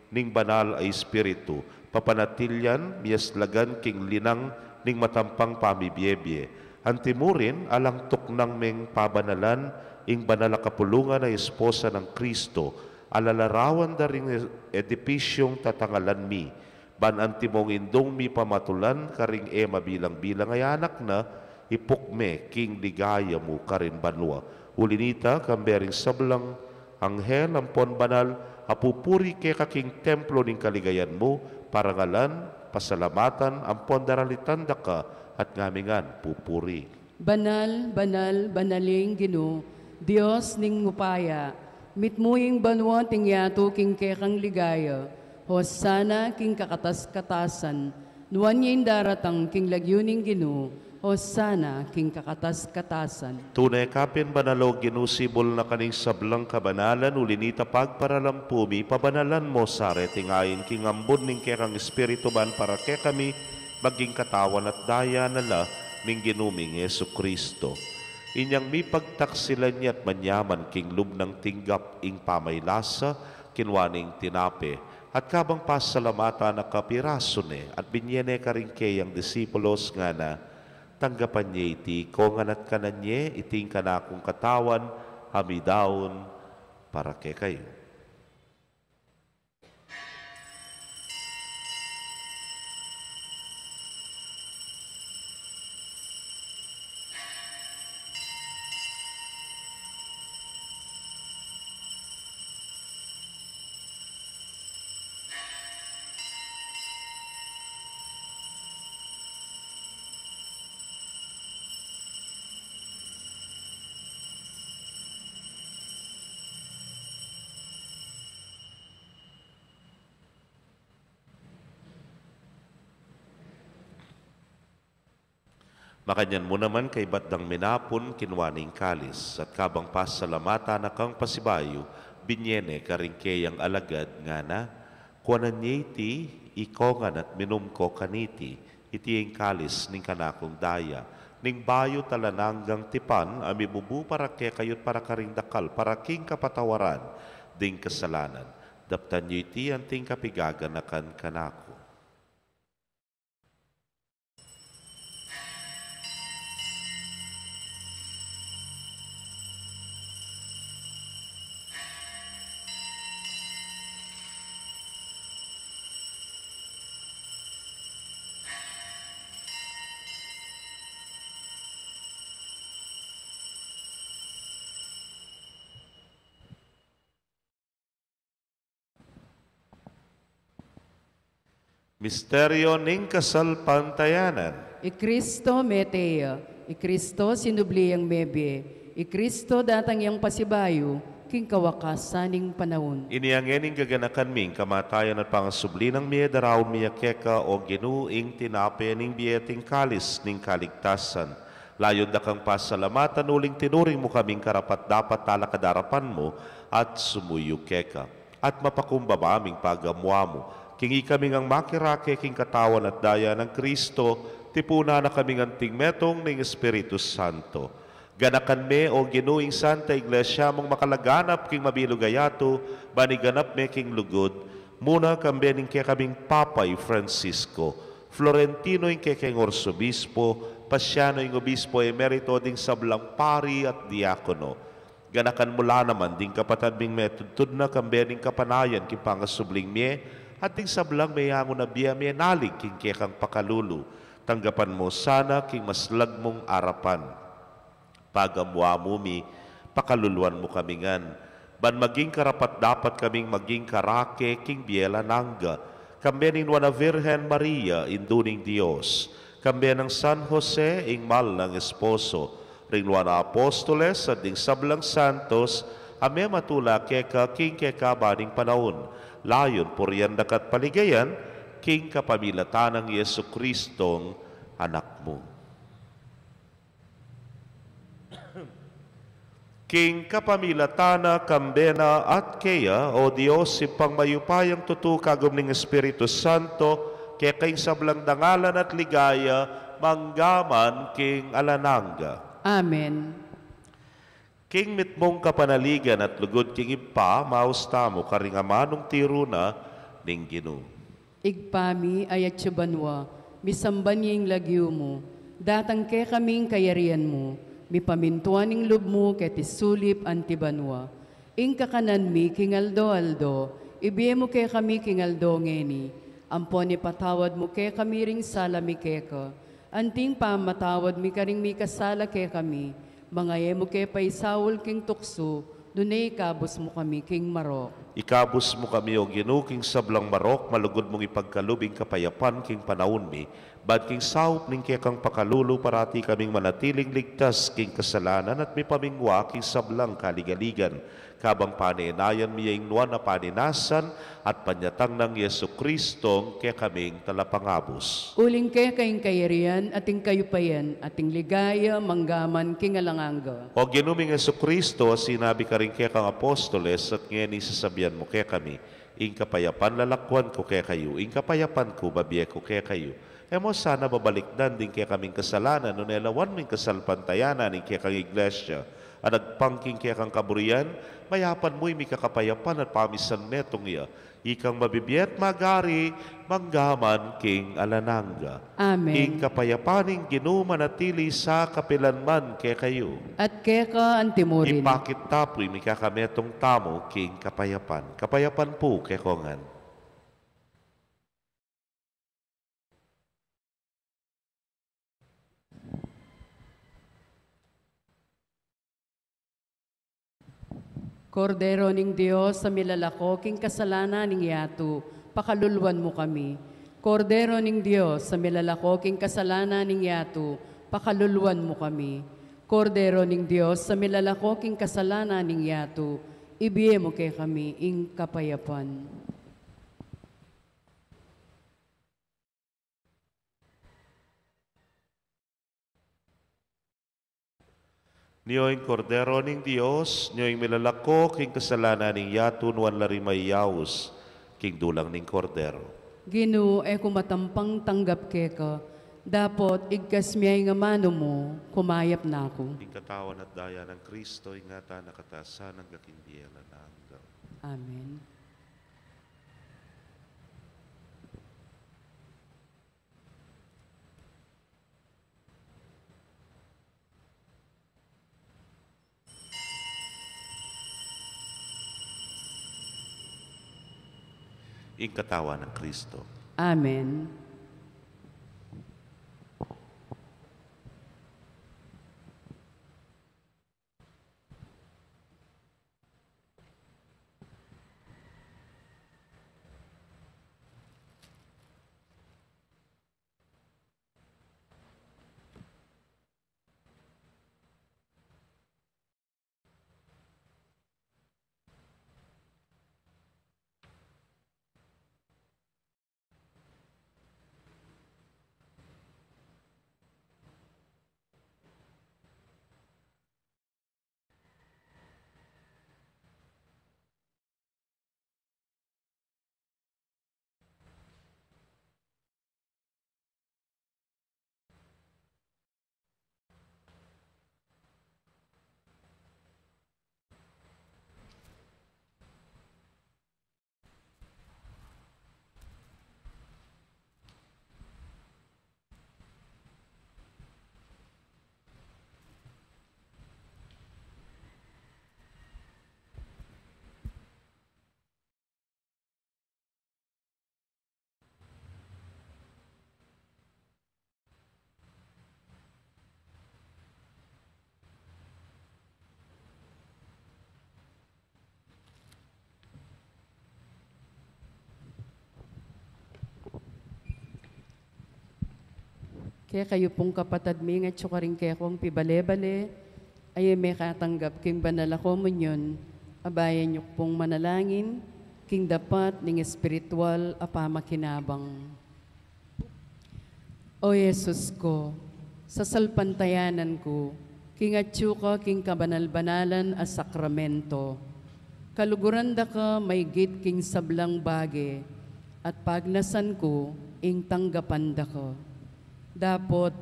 ning Banal a Espiritu, papanatilian, miyaslagan king linang ning matampang pamibie-bie. Antimurin, alang tuknang meng pabanalan ing banal a kapulungan a esposa nang Kristo, a lalarawan da ring e-, edipisyung tatangalan mi, ban antimong indung mipamatulan karing e mabilang-bilang a anak na, ipukme king ligaya mu karin banua. Uli nita, kambe ring sablang anghel ampon banal a pupuri keka king templo ning kaligayan mu, parangalan, pasalamatan, ampon daralitan da ka, at ngamingan pupuri. Banal, banal, banal ing Ginu, Dios ning upaya. Mitmu ing banua at ing yatu king kekang ligaya. Hosana king kakatas-katasan. Nuan ya ing daratang king lagyu ning Ginu. Hosana king kakatas-katasan. Tune ka pin banal, O Ginu, sibul na ka ning sablang kabanalan, uli nita pagparalampu mi, pabanalan mu sa reting ain king ambun ning kekang Espiritu, ban para kekami maging katawan at daya na la ning Ginu ming Jesucristo. Inyang mipagtaksilan ya at manyaman king lub nang tinggap ing pamailasa, kinua ne ing tinape, at kabang pasalamatan na kapirasu ne, at binye ne karing keyang disipulos, ngana, tanggapan ye iti ikongan at kanan ye, iti ing kanakung katawan a midaun para kekayu. Makanyan mu naman kaybat dang minapun, kinua ne ing kalis, at kabang pasalamatan na kang pasibayu, binye ne karing keyang alagad, ngana: Kuanan ye iti, ikongan at minum ko kaniti, iti ing kalis ning kanakung daya, ning bayu't alang anggang tipan, a mibubu para kekayu't para karing dakal, para king kapatawaran ding kasalanan. Daptan yu iti anting kapigaganakan kanaku. Misteryo ning kasalpantayanan. I Kristo mete ya, i Kristo sinubli yang mebie, i Kristo datang yang pasibayu king kawakasan ning panaun. Ini ngeni ing gaganakan mi, ing kamatayan at pangasubli nang mie, daraun mi ya keka, o Ginu, ing tinape ning bie at ing kalis ning kaligtasan. Layun da kang pasalamatan uling tinuring mu kaming karapat-dapat talakad arapan mu at sumuyu keka. At mapakumbaba ming pagamuan mu king ikami ngang makirake king katawan at daya nang Kristo, tipunan na kaming anting metung ning Espiritu Santo. Ganakan me, o Ginu, ing Santa Iglesia mung makalaganap king mabilug a yatu, ban iganap me king lugud, muna kambe ning kekaming Papa i Francisco, Florentino ing kekeng Arsobispo, Pasiano ing Obispo Emerito, ding sablang pari at diakono. Ganakan mu la naman ding kapatad ming metudtud na kambe ning kapanayan king pangasubling mie, at ding sablang meyangu na bie a menalig king kekang pakalulu. Tanggapan mu sana king maslag mung arapan. Pagamuan mu mi, pakaluluan mu kami ngan, ban maging karapat-dapat kaming maging karake king bie alang angga, kambe ning Nuan a Virgen Maria, Indu ning Dios, kambe nang San Jose, ing mal nang esposo, ring Nuan a Apostoles, at ding sablang santos, a mematula keka king kekaban ning panaun, layun purian da ka at paligayan, king kapamilatan nang Jesucristong Anak mu. King kapamilatan na, kambe na, at keya, o Dios, Ibpang mayupayang tutu, kagum ning Espiritu Santo, keka ing sablang dangalan at ligaya, mangga man king alang angga. Amen. King mitmung kapanaligan at lugud king Ibpa, maus tamu karing amanung tiru na ning Ginu. Ibpa mi, a atsu banua, misamban ya ing lagyu mu, datang kekami ing kayarian mu, mipamintuan ing lub mu keti sulip anti banua. Ing kakanan mi king aldo-aldo, ibie mu kekami king aldo ngeni, ampon ipatawad mu kekami ring sala mi keka, anting pamamatawad mi karing mikasala kekami, manga e mu ke paisaul king tuksu, nune ikabus mu kami king marok. Ikabus mu kami, o Ginu, king sablang marok, malugud mung ipagkalub ing kapayapan king panaun mi, ban king saup ning kekang pakalulu parati kaming manatiling ligtas king kasalanan at mipamingwa king sablang kaligaligan, kabang panenayan mi ya ing nuan a paninasan at panyatang nang Jesucristong kekaming Talapangabus. Uling keka ing kayarian, at ing kayupayan, at ing ligaya, mangga man king alang angga. O Ginu ming Jesucristo, a sinabi karing kekang apostoles, at ngeni sasabian mu kekami, ing kapayapan lalakwan ku kekayu, ing kapayapan ku babie ku kekayu. E mu sana babalikdan ding kekaming kasalanan, nune lawan mu ing kasalpantayanan ning kekang Iglesia a nagpang king kekang kaburian, mayapan mu ing mikakapayapan at pamisan metung ya, ikang mabibie at magari, mangga man king alang angga. Amen. Ing kapayapan ning Ginu manatili sa kapilan man kekayu. At keka antimurin. Ipakit ta pu ing mikakametung tamu king kapayapan. Kapayapan pu kekongan. Kordero ning Dios, a milalako king kasalanan ning yatu, pakaluluan mu kami. Kordero ning Dios, a milalako king kasalanan ning yatu, pakaluluan mu kami. Kordero ning Dios, a milalako king kasalanan ning yatu, ibie mu kekami ing kapayapan. Nyo ing Kordero ning Dios, nyo ing milalako king kasalanan ning yatu. Nuan la ring mayaus king dulang ning Kordero. Ginu, e ku matampang tanggap keka, dapot igkas mu ing amanu mu, kumayap na ku. Ing katawan at daya nang Kristo, ingatan na katasan angga king bie alang angga. Amen. Ing katawan nang Kristo. Amen. Kekayu pung kapatad mi, ngatsu karing kekong pibale-bale, a e mekatanggap king banal a komunyon, abayan yu pung manalangin king dapat ning espiritual a pamakinabang. O Jesus ko, sasalpantayanan ku king atsu ka king kabanal-banalan a sakramento. Kaluguran da ka maygit king sablang bage, at pagnasan ku ing tanggapan da ka. Dapot,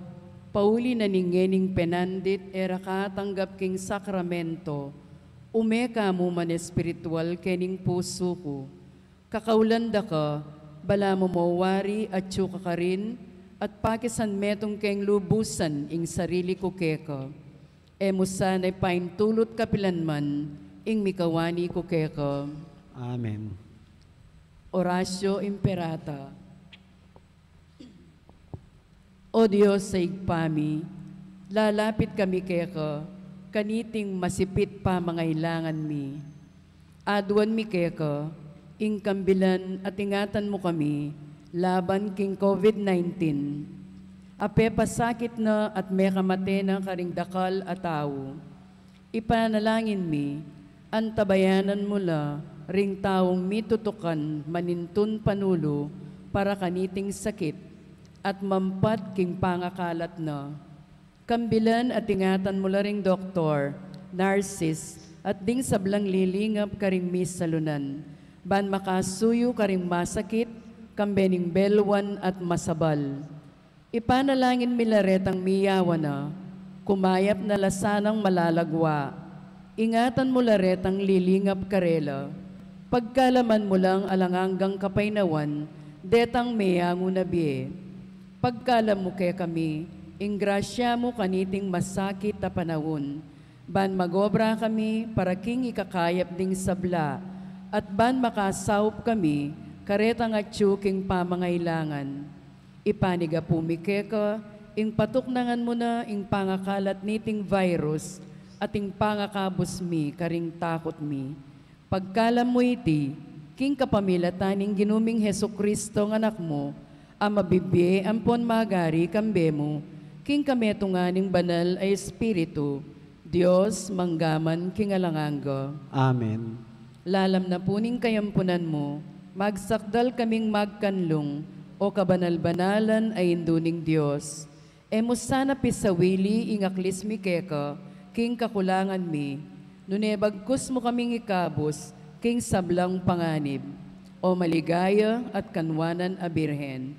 pauli na ning ngening penandit e ra ka tanggap king sakramento, ume ka mu man espiritual kening pusu ku. Kakaulan da ka, balamu mo wari atsu ka karin, at pakisan metung keng lubusan ing sarili ku keka. E mu sana paintulut kapilan man ing mikawani ku keka. Amen. Oratio Imperata. O Dios a Ibpa mi, lalapit kami keka, kaniting masipit pamangailangan mi. Aduan mi keka, ing kambilan at ingatan mu kami, laban king COVID nineteen. A pepasakit na at mekamate na karing dakal a tau. Ipanalangin mi, antabayanan mu la ring taung mitutukan manintun panulu para kaniting sakit at mampat king pangakalat na. Kambilan at ingatan mu la ring doktor, narsis, at ding sablang lilingap karing misalunan, ban makasuyu karing masakit, kambe ning belwan at masabal. Ipanalangin mi la retang miyawa na, kumayap na la sanang malagwa. Ingatan mu la retang lilingap karela. Pagkalaman mu lang alang anggang kapaynawan detang meyangu na bie. Pagkalam mu kekami ing grasya mu kaniting masakit a panaun, ban magobra kami para king ikakayap ding sabla, at ban makasaup kami karetang atsu king pamangailangan. Ipanigapu mi keka ing patuknangan mu na ing pangakalat niting virus at ing pangakabus mi karing takut mi. Pagkalam mu iti king kapamilatan ning Ginu ming Jesucristo a Anak mu, a mabibie ampon magari kambe mu king kametungan ning Banal a Espiritu, Dios, mangga man king alang angga. Amen. Lalam na pu ning kayampunan mu, magsakdal kaming magkanlung, o kabanal-banalan a Indu ning Dios. E mu sana pisawili ing aklis mi keka king kakulangan mi, nune bagkus mu kaming ikabus king sablang panganib, O maligaya at kanwanan a Birhen,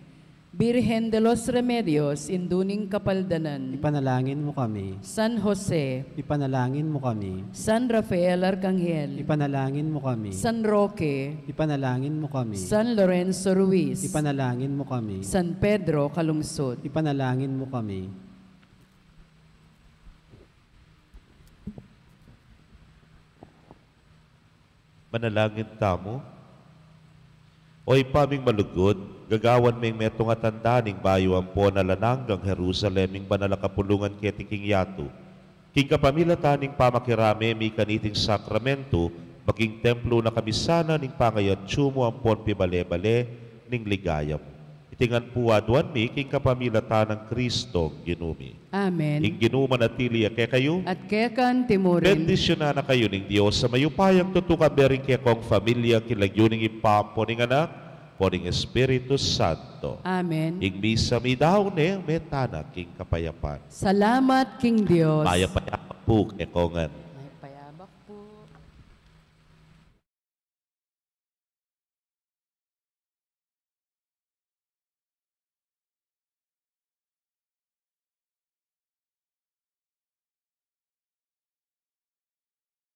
Birhen de los Remedios, Indu ning Kapaldanan. Ipanalangin mu kami. San Jose. Ipanalangin mu kami. San Rafael Arcangel. Ipanalangin mu kami. San Roque. Ipanalangin mu kami. San Lorenzo Ruiz. Ipanalangin mu kami. San Pedro Calungsod. Ipanalangin mu kami. Manalangin tamu. O Ibpa ming malugud, gagawan ming metung a tanda ning bayu ampon alang anggang Jerusalem, ing banal a kapulungan keti king yatu. King kapamilatan ning pamakirame mi kaniting sakramentu, maging templo na kami sana ning pangayatsu mu ampon pibale-bale ning ligaya mu. Iti ngan pu aduan mi king kapamilatan nang Kristong Ginu mi. Amen. Ing Ginu manatili ya kekayu. At keka naman murin. Bendisyunan na kayu ning Dios a mayupayang tutu, kaberi ing kekong familia, king lagyu ning Ibpa, ampo ning Anak, ampo ning Espiritu Santo. Amen. Ing misa mi daun ne, mete na king kapayapan. Salamat king Dios. Mayap a yabak pu kekongan.